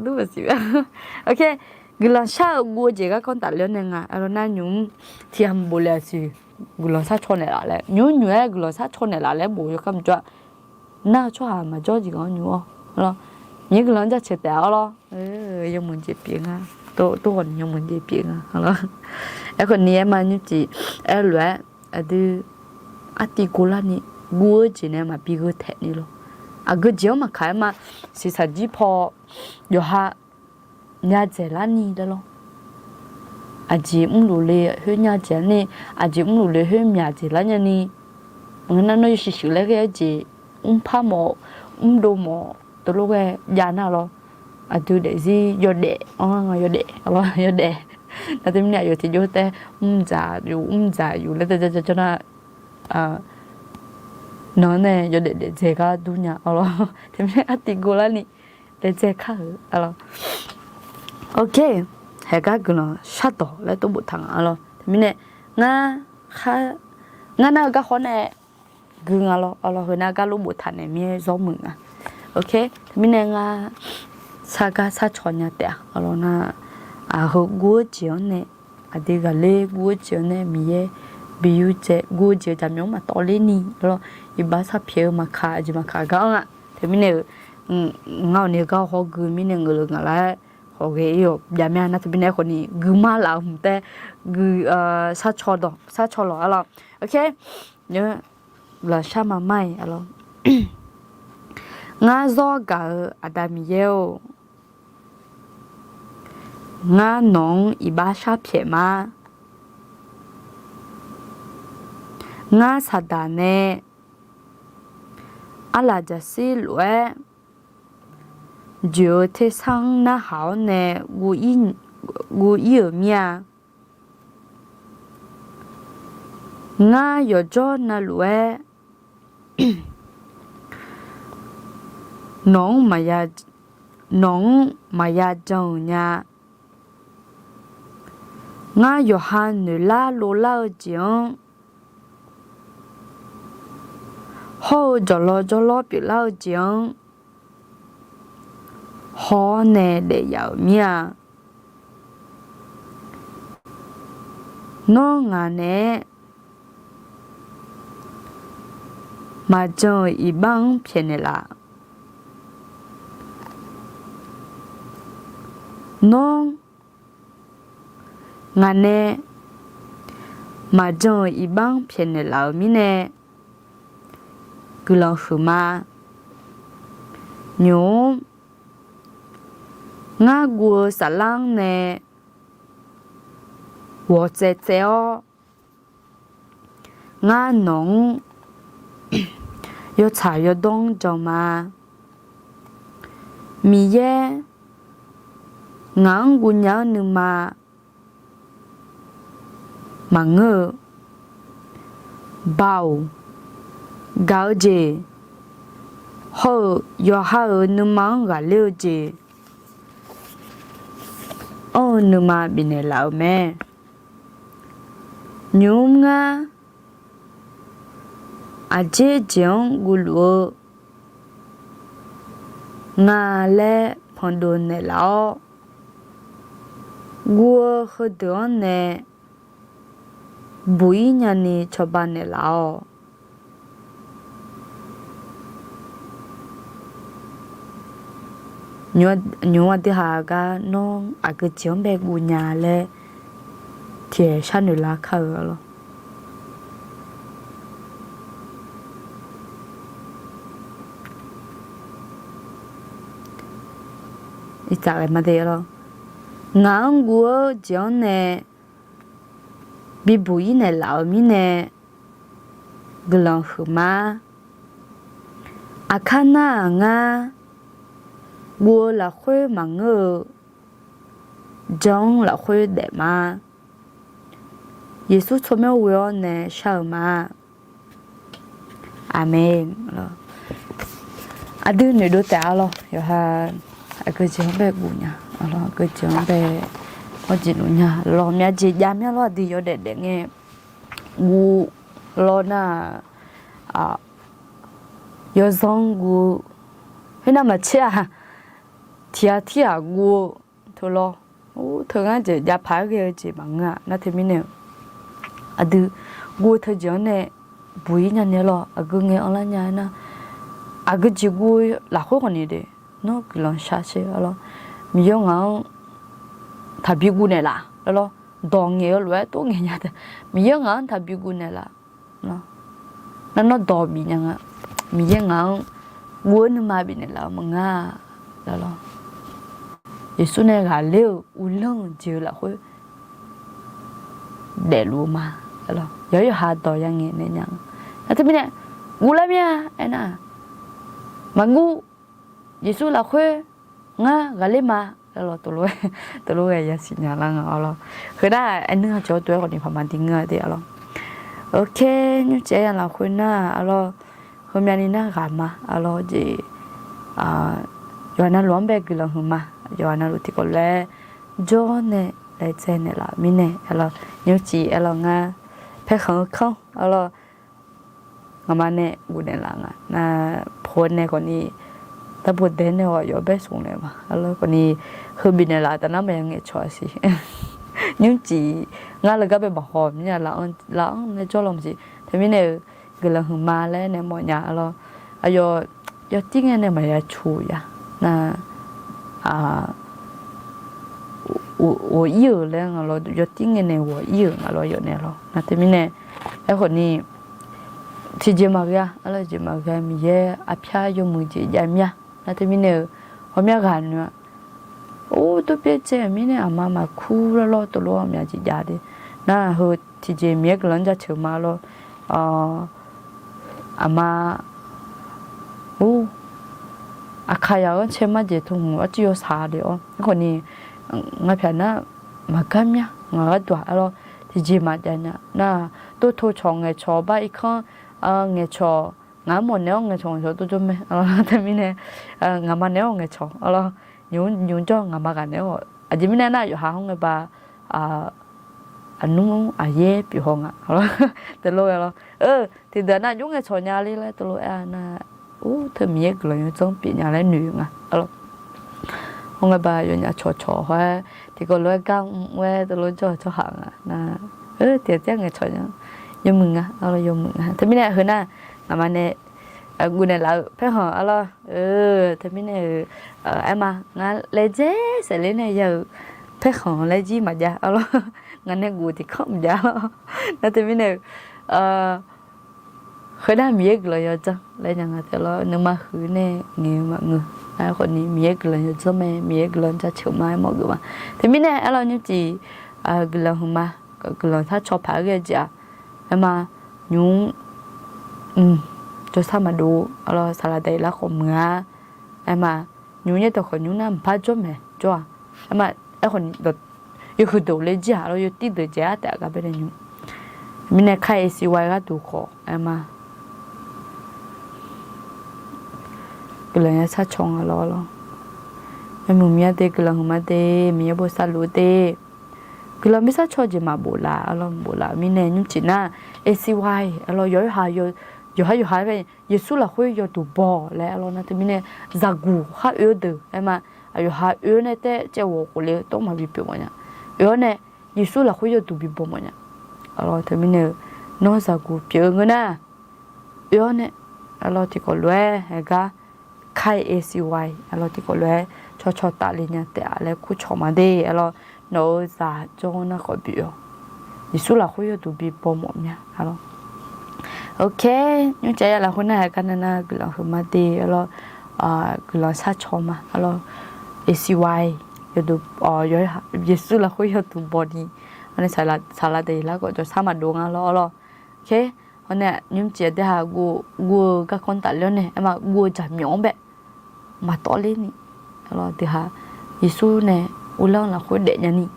aqdur maqsiq. Guiqlanq shar-eu guv-eu jeq garkawv tafler-awr nae nga. Aqlawq nar nymq-mr tiq ghaq maqbof le-aq siq, guiqlanq shar caw naeqlaf laer, nymq-mr nymq-aer guiqlanq shar caw naeqlaf laer bof yawkar maqjawr-a. Nar-eu tsawrhaq maqjawr jeq gaq-anr nymq-awr lawr. Nymq-mr guiqlanq-anr jaceuq taef-awr lawr. Yawmuiq jeq pyeuf nga. Tov ghawqni yawmuiq jeq pyeuf nga lawr. Aerkhawf ni aer ma nymrcif aerlof-aer aqdui artiv guvlarni guv-eu jeq nae maqbi gheu taeq ni lawr. Aqgeu jeq-anr maqkaq-aer ma. Shiqshaq jir paw yawqha nya dzaeqlar ni laer lawr. Aqjeq mrluf le khoer nya dzaeq-ar ni, aqjeq mrluf le khoer myaq dzaeqlar nyani. Maqngeur nar nawr yawshuif shuif laer ghae-aer jeq mrpar mawf, mrdov mawf, teulof ghae jav nar lawr. Aqdui daefzir yawdaef-anr nga, yawdaef, yawdaef. Nar teumirnae aqyawf tiqjawr taef mrdzaq yuf mrdzaq yuf laer taef jawr jawr nar, nan-anr nae yawdaef daefdzae gar dur nya arlawr. Teumirnae artiv guvlarni daefdzae kar-euq arlawr. Ok, haeqgar guiqlanq shardawq laer tov boftaq nga arlawr. Teumirnae ngar, ngar nar-eu garkhawf nae gui nga lawr arlawr. Heu nar gar lof boftaq naeq mir-aer zawr muiq nga. Ok, teumirnae ngar sargar sarcaw nya taef-a arlawr nar, aqheu guv-eu jeq-anr nae, aqdui ghaqler guv-eu jeq-anr nae Miqyaer bi yurdzae guv-eu jeq-eu jaqmyawf-anr maqtawvler ni arlawr. Iqbax sarpyaeq-eu maqkaq aqjeq maqkaq gar-anr-aq. Teumirnae-euq ngar awqni gar hawgui mirnae ngeuqleuq ngaq lar-aer khawf ghae-ir-awq jav mir-a nar teumirnae khawfni guima laf-eu hmq taef gui sarcaw lawq arlawr. Ok, lafshar ma mar-iq arlawr. Ngar zawr gaq-eu Aqda Miqyaer-or, ngar nawq-anr iqbax sharpyaeq ma. Ngar saqdaq nae arlaqjaqshir lof-aer joeq-eu tersar-anr narhaq-awr nae guv ir-euq mir-a. Ngar yawqjawr navluf-aer nawq-anr maqya, nawq-anr maqya jan-euq nya. Ngar yawqha noeqlar lovlar-eu jeq-anr hawr-eu jawqlaw jawrlawr pyeuflar-eu jeq-anr haw-awr nae daef yaf-euq mir-a. Nawr ngaq naeq-aer maqjan-euq iqbax-anr pyaeqnaeq laf. Nawr ngaq nae maqjan-euq iqbax-anr pyaeqnaeq laf-euq mirnae guiqlanq huiqma. Nymq-mr ngar guv-eu saflar-anr nae ghawqtsaev tsaev-awr, ngar nawq-anr yawtsaq yawdawr-anr jan ma. Miqyaer ngaq-anr guvnya-anr nuima maqngeur-eu, Baoq, gaq-eu jeq hawr-eu yawqha-euq nuima-anr ghaqler-eu jeq anr-eu nuima bifnaeq laf-eu mae. Nymq-mr ngar aqjeq jeq-anr guvluf-eu nga laer panqdov naeqlaf-awr, guv-eu heudeuq-anr nae buq-ir nyani cawba naeqlaf-awq. Nymq-mr aqdui haq gar nawr aqgeu jeq-anr bae guvnya laer tiqaeq sharnoeq lar kar-eu arlawr. Iqtsaq ghae ma de arlawr. Ngaq-anr guv-eu jeq-anr nae bibuq-ir naeqlaf-euq mirnae guiqlanq huiqma. Aqkar nar-aq ngar guv-eu lafkhoer maqngeur-eu jan-anr lafkhoer daef ma. Yeqsur tsawrmyanr ghoe-awr nae shar-eu ma. Aqmeq. Aqdui noeqdov taef arlawr yawqha aqgeu jeq-anr bae guvnya, aqgeu jeq-anr bae hawrjeq luf nya lawr, myav jeq jav mya lawr, aqdui yawdaef daef ngae guv lawr nar-aq, yawzanr guv, khoernav maqtser-aq, tiq ghaq tirghaq guv-eu teu lawr, teu ngar jeq jav paq-aer ghae-eu jeq maqngeur-a nar teumirnae, aqdui guv-eu teujeq-anr nae buq-ir nyani lawr, aqgeu ngae anrlar nya-aer nar, aqgeu jeq guv-eu lafkhoer khawfni de, nawr guiqlanq shar sher lawr. Miqyaer ngaq-anr taqbi guv naeq laf lawr, dawq ngaeq-eu lof-aer tov ngaeq nya taef, Miqyaer ngaq-anr taqbi guv naeq laf. Nar nawr dawq bif nya nga, Miqyaer ngaq-anr guv-eu nuima bifnaeq laf-eu maqngeur-a lawr. Yeqsur nae ghaqler-euq uvlanr-euq jeq-eu lafkhoer daefluf-eu ma. Yawqhar yawqha dawq yangaeq naeq nya. Nar teumirnae guvlar mir-a aernar, maqguv, Yeqsur lafkhoer ngar ghaqler ma. Arlawr, teulof-aer yasiq nya lar nga arlawr. Heu nar aernuir-aq jawr dov-aer khawf ni paq ma di ngeur-a de arlawr. Ok, nymrcif-aer ya lafkhoer nar arlawr, heumyav ni nar ghaq ma arlawr jeq, yawqha navluf-anr bae guiqlanq huiqma, yawqha navluf tiqkawv lof-aer jawr nae laedzae naeqlaf mirnae arlawr, nymrcif aerlawr ngar paerkhanq-eu kanr arlawr, ngaqma nae guf naeqlaf nga nar, pawnae khawf ni darbo dae nae-awq yawf bae smq naeq ma arlawr, khawf ni heubif naeqlaf taf nar maqya ngaeqcawq-a siq. Nymrcif ngar le gar bae maqhaw mir-a, laf-anr nae jawrlawq maqsiq. Teumirnae-euq guiqlanq huiqma laer nae mawfnya arlawr, aqyawf yawtir ngae nae maqya cu ya nar, ghawq ir-euq laer nga lawr, yawtir ngae nae ghawq ir-euq nga lawr, yawf naeq lawr nar. Teumirnae aerkhawf ni tiqjeq maqghae-a arlawr, jeq maqghae, Miqyaer arpyar yawmuiq jeq jav mir-a nar. Teumirnae-euq ghawqmya ghaq noeq-a, or, tov pyaev caev-euq mirnae aqma maqkur lar lawr, teulof-aer ghawqmya jeq jav de nar. Heu tiqjeq Miqyaer guiqlanq-anr jaceuq ma lawr. Aqma, or, Aqkaqyaq-anr cae mar jeq tmq arcuiv yawshaq de-awr, aerkhawf ni ngar pyaq nar maqgar mir-a, ngaq gharduq-aq arlawr tiqjeq maqjav nya nar, tov to cawq ngaeqcawq bar irkanr ngaeqcawq, ngaq-anr mawf naeq-awr ngaeqcawq ngaeqcawq tov jawr mae arlawr. Teumirnae ngaqma naeq-awr ngaeqcawq arlawr, nymq nymq jawr ngaqma ghaq naeq-awr, aqjeq mirnae nar yawqha-anr ngae ba aqnmr aqyaer pyeuf haw nga. Teulof-aer lawr, tiqdeuq nar jov ngaeqcawq nya ler laer teulof aer-a nar, or, teu Miqyaer guiqlanq yawdzanr pyeuf nya laer noeq nga arlawr. Hawr ngae ba yawnyaf cawqcawq haw-aer tiqkawv lof-aer gar mr-aer teulof jawr-eu tsawrhaq nga nar, tiqghaq tiqghaq ngaeqcawq nya, yawmuiq nga arlawr, yawmuiq nga. Teumirnae heu nar ngaqma nae guf naeqlaf-eu paerkhanq arlawr. Teumirnae-euq aerma ngar laedzae saefler nae ya-euq paerkhanq laer jir maqjav arlawr, ngaq nae guf tiqkanr maqjav arlawr. Nar teumirnae-euq khoernar Miqyaer guiqlanq yawdzanr laer nya nga taef lawr, nuima huiq nae ngaeq-eu maqngeur. Aerkhawf ni Miqyaer guiqlanq yawdzanr mae, Miqyaer guiqlanq jaceuq ma aer mawf geuf ma. Teumirnae aerlawr nymrcif guiqlanq huiqma, guiqlanq sharcaw paq-aer ghae-eu jeq-aq, aerma nymr jawrsar maqdov arlawr, saqlaq daqir larkhawf muiq-a. Aerma nymr yaerdawq khawf nymr nar mqpar jawr maeq jawr-aq, aerma aerkhawf ni yawhuiq deuq le jir-aq lawr, yawtir deuq jaev-ar taef-a gar bae nae nymr. Mirnae kar-eu siwa-eu gharduq khawf aerma guiqlanq ya sharcaw nga lawr lawr. Aermuiq mya de, guiqlanq huiqma de, Miqyaer bosav luf-eu de. Guiqlanq bi sharcaw jeq maqbof laf arlawr, maqbof laf-eu mirnae nymrcif nar, siwa-iq arlawr, yawqha yawqha yawqha-aer bae Yeqsur lafkhoer yawduq baw laer arlawr nar teumirnae zaqguq khar oe-eu deuq aerma, aqyawqha oe-awr nae taef caev ghawq khofle-eu tawr maqbi pyeuf mawfnya. Oe-awr nae Yeqsur lafkhoer yawduq bi baw mawfnya. Arlawr teumirnae-eu nawr zaqguq pyeuf-eu ngeur nar, oe-awr nae arlawr tiqkawv lof-aer haegar kar-eu siwa-iq arlawr tiqkawv lof-aer cawcaw tafle nya taef-a laer kurcawq ma de arlawr, nawq-euq zaq jawr-anr nar khawf bi oe-awq. Yeqsur lafkhoer yawduq bi baw mawf mya arlawr. Ok, nymrcif ya lafkhoer nar haegar nar nar guiqlanq huiqma de arlawr, guiqlanq sharcaw ma arlawr, siwa-iq yawduq, Yeqsur lafkhoer yawduq baw ni, saqlaq daqir larkhawf jawrsar maqdov nga lawr arlawr. Ok, hawr nae nymrcif aqdui ha guv-eu garkawv tafler-awr nae aerma guv-eu jaqmyawf-anr bae maqtawv ler ni, dui ha Yeqsur nae uvlanr lafkhoer daef nya ni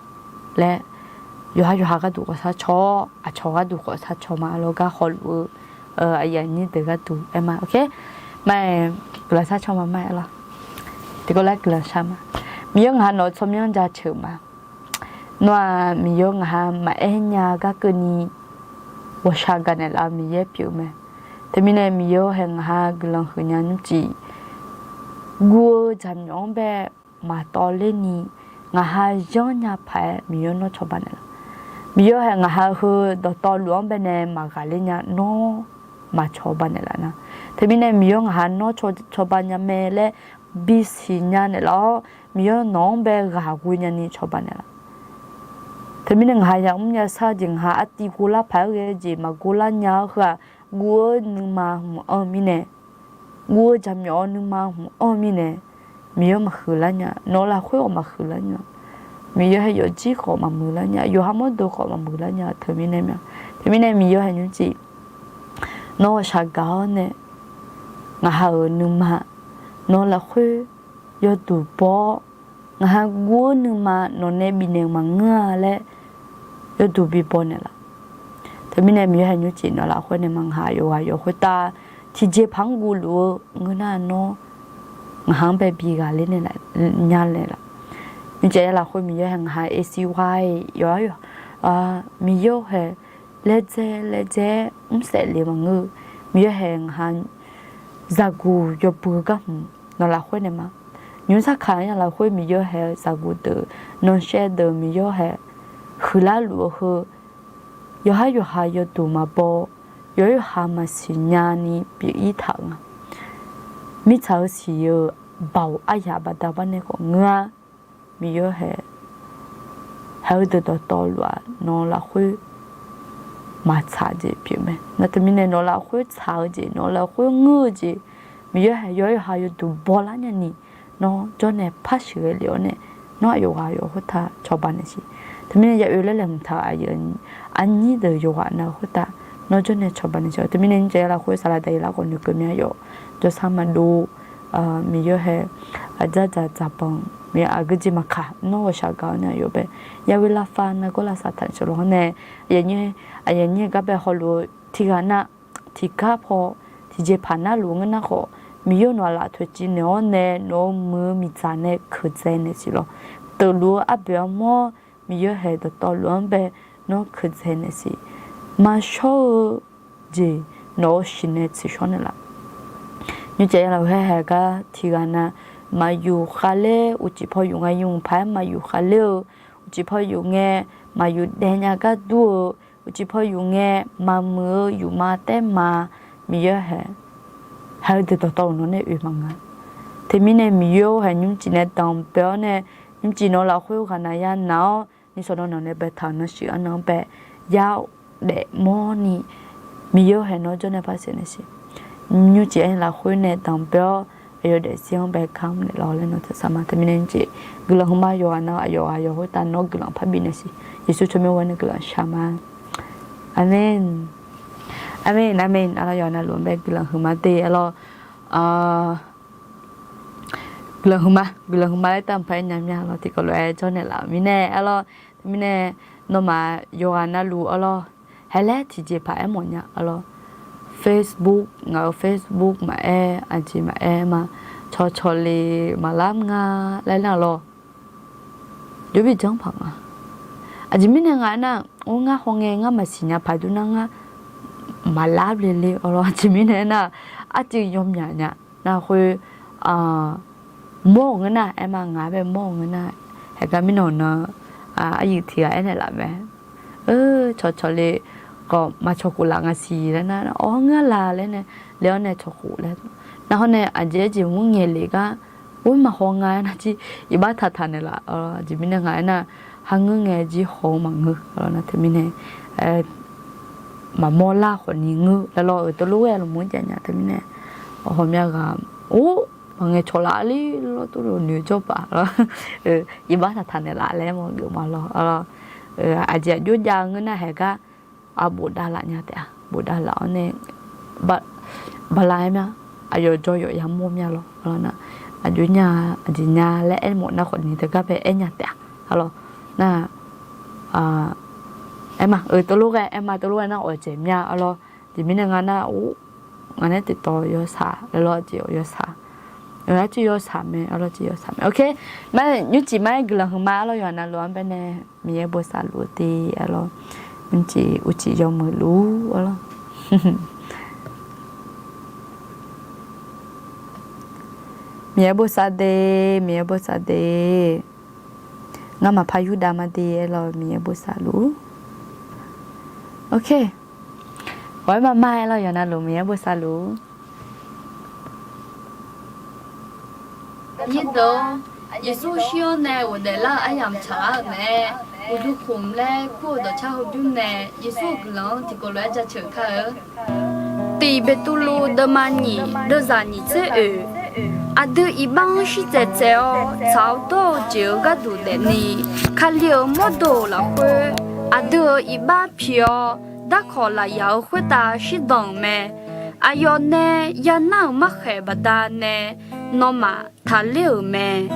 laer, yawqha yawqha gharduq khawf sharcaw, aqcawq gharduq khawf sharcaw ma arlawr, gar hawluf-eu aqyuif aqnyir deuq gharduq aerma. Ok, ma-iq guiqlanq sharcaw ma ma-iq arlawr. Tiqkawv laer guiqlanq shar ma. Miqyaer ngaq ha nawq-eu tsawrmyanr jaceuq ma. Nawr-aq Miqyaer ngaq ha maqaer nya gar keuvni ghawqshaq gaqnaeq laf-eu Miqyaer pyeuf-eu mae. Teumirnae Miqyaer hae ngaq ha guiqlanq huiqnya nymrcif guv-eu jaqmyawf-anr bae maqtawv ler ni, ngaq ha yanrnya paq-aer Miqyaer nawr cawba naeqlaf. Miqyaer hae ngaq ha heu dawqtawvluf-anr bae nae maqghaqler nya nawr maqcawba naeqlaf nar. Teumirnae Miqyaer ngaq ha nawr cawba nya mae laer bisiq nya naeqlaf-awr, Miqyaer nawq-anr bae ghaq ghoe nyani cawba naeqlaf. Teumirnae ngaq ha yamr yashar-eu jeq, ngaq ha artiv ghovlar paq-aer ghae-eu jeq maqghovlar nya-awr heu-aq, guv-eu nuima hmq-anr-eu mirnae, guv-eu jaqmyawf-eu nuima hmq-anr-eu mirnae, Miqyaer maqhuiq lar nya, nawq-eu lafkhoer khawf maqhuiq lar nya, Miqyaer hae yawfjir khawf maqmuiq lar nya, yawqha mawrdo khawf maqmuiq lar nya teumirnae mya. Teumirnae Miqyaer hae nymrcif nawr ghawqshaq gaq-awr nae, ngaq ha-euq nuima nawq-eu lafkhoer yawduq baw-awr, Ngaq ha guv-eu nuima nawq nae bifnaeq-eu maqngeur-a laer yawduq bibaw naeqlaf. Teumirnae Miqyaer hae nymrcif nawq lafkhoer nae ma ngaq ha yawqghaq yawq khoertav tiqjeqpaq-anr guvluf-eu ngeur nar nawr ngaq ha-anr bae bi ghaqler naeq nya naeqlaf. Nymrcif ya lafkhoer Miqyaer hae ngaq ha A C Y yawqha yawq Miqyaer hae laedzae laedzae-aer mrsaef le maqngeur. Miqyaer hae ngaq ha zaqguq yawbui-eu gar hmq nawq lafkhoer nae ma. Nymr sarkaq-anr ya lafkhoer Miqyaer hae-eu zaqguq deuq, nanqshaev deuq Miqyaer hae huiqlar luf-eu heu, yawqha yawqha yawduq maqbaw, yawqha yawqha maqsiq nyani pyeuf-ir taq-euq nga. Mirtsaq-eu siq-eu baoq aryaq baqda bar nae khawf ngeur-a. Miqyaer hae, haeq-eu deuq dawqtawvluf-aq nawq lafkhoer maqtsaq jeq pyeuf mae. Nar teumirnae nawq lafkhoer tsaq-eu jeq, nawq lafkhoer ngeur-eu jeq, Miqyaer hae yawqha yawqha yawduq bawlar nyani, nawr jawrnae par sheuqghae lef-awr nae, nawr aqyawf ghaq yawf khoertav cawba naeqsiq. Teumirnae ya oe laer laeqhmq taq-euq aqyuif aqnyir deuq yawqghaq nav-eu khoertav, nawr jawrnae cawba naeqsiq. Teumirnae nymrcif ya lafkhoer saqlaq daqyeq larkhawf noeqkeuv mya yawf jawrsar maqdov, Miqyaer hae aqdzardzaq dzaqbanq, Miqyaer aqgeujeq maqkaq nawr ghawqshaq gaq-awr nae aqyawf bae ya ghoe lavfav nargawr lavsav taq sheuq lawq-anr nae, aqyuif aqnyir gar bae hawluf-eu tiqghaq nav tiqgar paw tiqjeqpaq narluf ngeur nar khawf, Miqyaer nawq-aq laf toeqciv naeq-awr nae nawq-euq muiq-eu miqdzaq nae keuqdzae naeqsiq lawq. Teufluf-eu arboeq armawr Miqyaer hae dawqtawvluf-anr bae nawr keuqdzae naeqsiq. Maqshawr-eu jeq nawq-euq shiq nae tsiqshawr naeqlaf. Nymrcif ya lafkhoer hae gar tiqghaq nav maqyuf khavler, uqcif paw yuf ngae yuf paq-aer maqyuf khavler-eu, uqcif paw yuf ngae maqyuf daef nya gar dur-eu, uqcif paw yuf ngae maqmuiq-eu yufma taer ma, Miqyaer hae, haeq-eu deuq dawqtawvluf nawq nae oe maqngeur. Teumirnae Miqyaer-or hae nymrcif nae danqbae awr nae, nymrcif nawq lafkhoer ghaq nav ya nav-awr, nishawq nawq nae baetaq-euq nan shuif arnan-anr bae yar daef mawrni, Miqyaer-or hae nawr jawrnae par saef naeqsiq. Nymrcif aryamq lafkhoer nae danqbae-awr, aqyawf daefzir-anr bae gar mrnaeq lawq laer nawr taqsar ma. Teumirnae nymrcif guiqlanq hmq ma yawqghaq nav-eu aqyawf ghaq yawq khoertav nawr guiqlanq parbi naeqsiq. Yeqsur tsawrmyanr ghoer nae guiqlanq shaq ma. Aqmeq. Aqmeq aqmeq. Arlawr yawqha navluf-anr bae guiqlanq huiqma de arlawr. Guiqlanq huiqma, guiqlanq huiqma laer tavmaqaer nya mya arlawr, tiqkawv lof-aer jawrnaeq laf-euq mirnae arlawr. Teumirnae nawmaf yawqghaq navluf arlawr, haeq laer tiqjeqpaq aermawf nya arlawr. Facebook, ngaq-euq Facebook maqaer, aqjeq maqaer ma, cawqcawq le maqlar nga laer nar arlawr. Jov bi janr paq nga. Aqjeq mirnae nga aernar, or ngar hawngae ngar maqsiq nya paq dur nar ngar maqlar ble le arlawr. Aqjeq mirnae aernar, arcuiv yawmyaq nya nar khoer, mawr-euq ngeur nar aer ma, ngaq bae mawr-euq ngeur nar, haeq gar mirnan nan, aryuif tiq ghaq aernaeq laf mae. Cawqcawq le khawf maqcawq khof laf nga siq laer nar, awr ngeur la laer nae, le-awr nae cawq khof laer. Nar hawr nae aqjeq aerjeq mr ngaeq lef gar, or maqhaw nga aernar jir, iqbax taqtaq naeqlaf. Aqjeq mirnae nga aernar, har ngeur ngae jir haw-eu maqngeur. Nar teumirnae maqmawr lar khawfni ngeur laer lawr-euq teulof ghae lmq-anr jav nya teumirnae, hawmya ghaq, or, maqngaeq cawq laf-a le lawr, teulof noeq jawr paq lawr. Iqbax taqtaq naeqlaf laer mawr geufma lawr. Aqjeq aqjox jav-eu ngeur nar haeq gar, aqbof dav laf nya taef-a, bof dav laf-awr nae, bala aer mya, aqyawf jawr yawf yamawr mya lawr. Aqjox nya, aqjeq nya laer aermawf nar khawfni teugar bae aer nya taef-a. Arlawr, nar, aer ma, euq teulof ghae, aer ma teulof ghae nar awqjeq mya arlawr. Aqjeq mirnae nga nar, or, ngaq nae tiqtawv yawshaq laer lawr, aqjeq yawshaq. Arcuiv yawshaq mae, arlawr, aqjeq yawshaq mae. Ok, ma, nymrcif ma-aer guiqlanq huiqma arlawr, yawqha navluf-anr bae nae Miqyaer bosav luf-eu de arlawr. Nymrcif uqcif yawmuiq luf arlawr. Miqyaer bosav de, Miqyaer bosav de. Ngamaf par yurdav ma de arlawr, Miqyaer bosav luf. Ok. Ghawqmya ma-aer lawr, yawqha navluf Miqyaer bosav luf. Nyirdeuq-or, Yeqsur shir-awr nae ghofdaef lar-eu aryamq tsaqlar-euq mae. Uqduq khmq laer kur-eu dawqcar heubymr nae Yeqsur-euq guiqlanq-anr tiqkawv lof-aer jaceuq kar-eu. Tiq Beqtuvluv deuvma nyiq deuvzaq nyiq tser oeq. Aqdui iqbax-anr shirtsaev tsaev-awr tsaq-awr dawr-eu jeq-euq gharduq daefni, Kali-euq mawrdo-euq lafkhoer aqdui-euq iqbax pi-awr darkawq lafyaq-euq khoertav shirdan-euq mae. Aqyawf nae yanar-euq markhaeq baqdanae nawmaf taqler-euq mae.